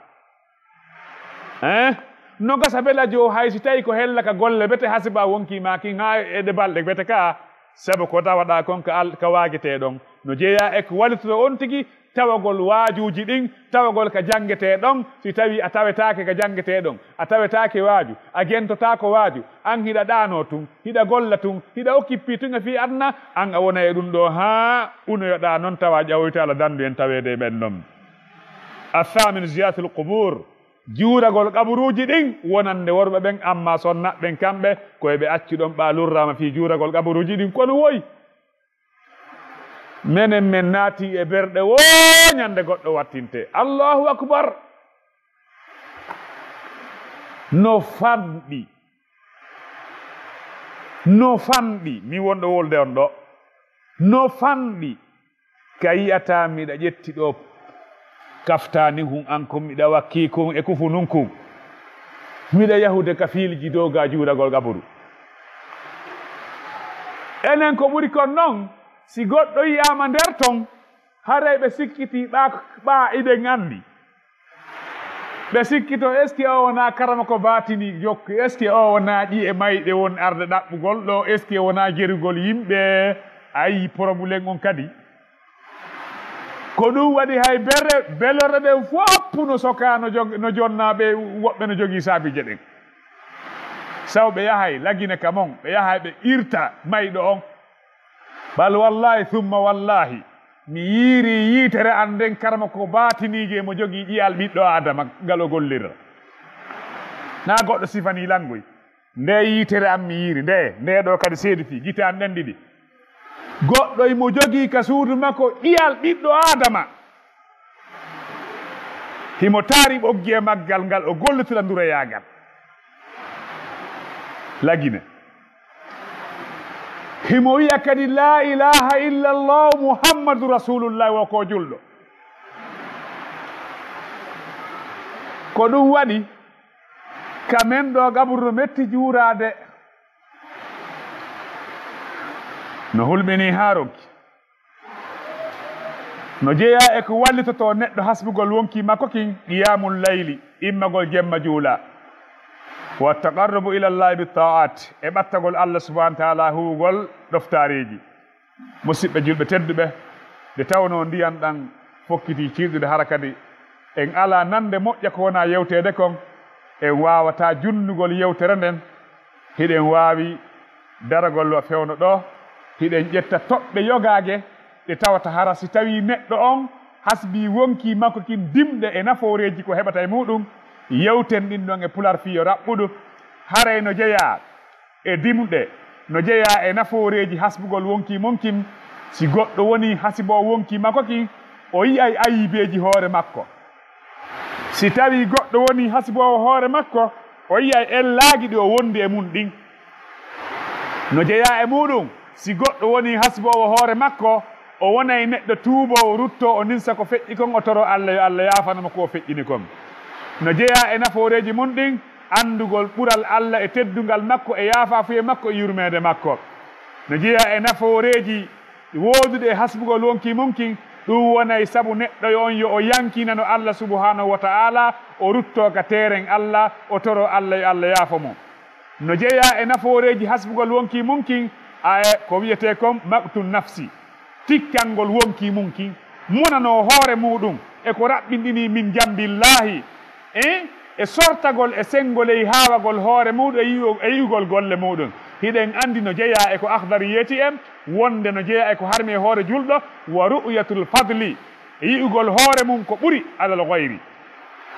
Hein? No gasa bela jo hay si tawi ko hella ka golle bete hasiba wonkii ma kin haa e ɗe balɗe bete ka, sabu ko tawaɗaa kon ka al-, ka waagetee ɗon. No jeyaa e ko wallitoto on tigi tawagol waajuuji ɗin, tawagol ka janngetee ɗon, si tawi a tawetaake ka janngetee ɗon, a tawetaake waaju, a gentotaako waaju, an hiɗa ɗaanoo tun, hiɗa golla tun, hiɗa occupé tun e fii aduna, an a wona e ɗum ɗoo haa unoyoɗaa non tawa ƴawoyta Alla dandu en taweede e ɓen ɗon. Athamin, ziyaratul qubur, juuragol qaburuuji ɗin wonande worɓe ɓen, amma sonnaɓe ɓen kamɓe ko e ɓe accu ɗon ɓa lurraama fii juuragol qaburuuji ɗin, kono woy. Menen men naati e berɗe wo ñande goɗɗo wattinte. Allahu akbar. No fanɗi. No fanɗi. Mi wonɗo wolde on ɗo. No fanɗi. Ka yi'ata miɗa ƴetti ɗo kaftaani hun an kun, miɗa wakki kun e kufunun kun. Miɗa yahude ka fiilji dow ga juuragol qaburu. Enen ko ɓuri kon non, si goɗɗo yi'aama nder ton, haray ɓe sikkiti ɓa, ɓa iɗen anndi. Ɓe sikkito, est-ce que o wonaa karama ko baatini jokki? Est-ce que o wonaa ƴi'e mayɗe won arde ɗaɓɓugol ɗo? Est-ce que wonaa jerugol yimɓe? Ayi, problème on kadi. Ko ɗum waɗi hay berre, belorɗe ɗen fof no sokaa, no jog-, no jonnaa ɓe, woɓɓe no jogii saabiije ɗen. Saw ɓe yahay Lagine ka mon, ɓe yahay ɓe irta mayɗo on. Bal wallahi, summa wallahi, mi yiiri yiitere an nden karma ko baatiniije mo jogii ƴiyal ɓiɗɗo Aadama ngal o gollira. Na goɗɗo sifanii langoy. Nde yiitere am mi yiiri, nde, nde ɗo kadi seedi fii, gite an ɗen ɗiɗi. Goɗɗo imo jogii ka suudu makko ƴiyal ɓiɗɗo Aadama. Himo taari ɓoggi e maggal ngal, o gollitira ndurayaagal. Lagine. Himo wi'a kadi, "La ilaha illallah Muhammadu Rasulullah," wo ko julɗo. Ko ɗum waɗi, ka men ɗo gaburu no metti juuraade. No hulɓinii haa ronki. No jeyaa e ko wallitotoo neɗɗo hasbugol wonkii makko kin, qiyaamul layli, immagol jemma juula, wa taqarrubu ila Llaahi bi taa'aat, e ɓattagol Allah subhaanahu wa ta'aalaa huuwugol ɗoftaareeji. Musidɓe julɓe tedduɓe, nde tawnoo ndiyan ɗan fokkitii ciirɗude, hara kadi en alaa nande moƴƴa ko wonaa yewteede kon, en waawataa junnugol yewtere nden. Hiɗen waawi daragol wa fewndo ɗoo, hiɗen ƴetta toɓɓe yogaage ɗe tawata hara si tawii neɗɗo on hasbii wonkii makko kin dimɗe e nafooreeji ko heɓata e muuɗum, yewten ɗin ɗon e pular fii yo raɓɓuɗu. Haray no jeyaa e dimɗe, no jeyaa e nafooreeji hasbugol wonkii mun kin. Si goɗɗo wonii hasiboowo wonkii makko kin, o yi'ay ayibeeji hoore makko. Si tawii goɗɗo wonii hasiboowo hoore makko, o yi'ay ellaaji ɗi o wondi e mun ɗin. No jeyaa e muuɗum, si goɗɗo wonii hasiboowo hoore makko, o wonay neɗɗo tuuboowo, ruttoo, o ninsa ko feƴƴi kon, o toroo Allah yo Allah yaafana mo ko o feƴƴini kon. No jeyaa e nafooreeji mun ɗin, anndugol ɓural Allah e teddungal makko e yaafaafuye makko e yurmeende makko. No jeyaa e nafooreeji wooduɗe e hasbugol wonkii mun kin, ɗum wonay sabu neɗɗo yo on yo o yankinano Allah subhaanahu wa ta'aalaa, o ruttoo ka teeren Allah, o toroo Allah yo Allah yaafo mo. No jeyaa e nafooreeji hasbugol wonkii mun kin, a, ko wi'etee kon maqtu nafsi, tikkangol wonkii mun kin, munanoo hoore muuɗum e ko raɓɓinɗinii min jambillaahi, e, e sortagol e senngoley haawagol hoore muuɗum e yi'u-, e yi'ugol golle muuɗum. Hiɗen anndi no jeyaa e ko Akhdari yeeti en, wonde no jeyaa e ko harmi e hoore julɗo, wa ru'yatul fadli, e yi'ugol hoore mum ko ɓuri alal ghayri.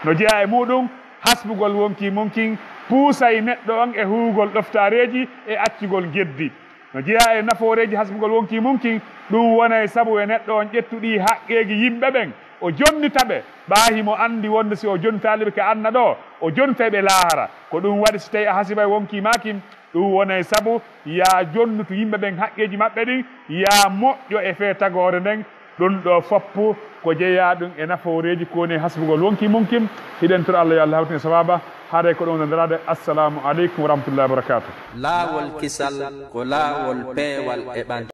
No jeyaa e muuɗum, hasbugol wonkii mun kin puusay neɗɗo on e huugol ɗoftaareeji e accugol geddi. No jeyaa e nafooreeji hasbugol wonkii mun kin, ɗum wonay sabu e neɗɗo on ƴettu ɗii haqqeeji yimɓe ɓen, o jonnita ɓe, ɓaa himo anndi wonde si o jonnitaali ɓe ka aduna ɗoo, o jonnitay ɓe laahara. Ko ɗum waɗi si tawii a hasibay wonkii maa kin, ɗum wonay sabu yaa jonnutu yimɓe ɓen haqqeeji maɓɓe ɗin, yaa moƴƴo e fee tagoore nden. Ɗum ɗoo foppu ko jeyaa ɗum e nafooreeji ko woni e hasbugol wonkii mun kin. Hiɗen tora Allah yo Allah hawtin e sawaaba. Haray ko ɗum wonandiraade. Assalaamu aleykum wa rahmatullahi wa barakaatuh. Laawol kisal ko laawol peewal e ɓantal.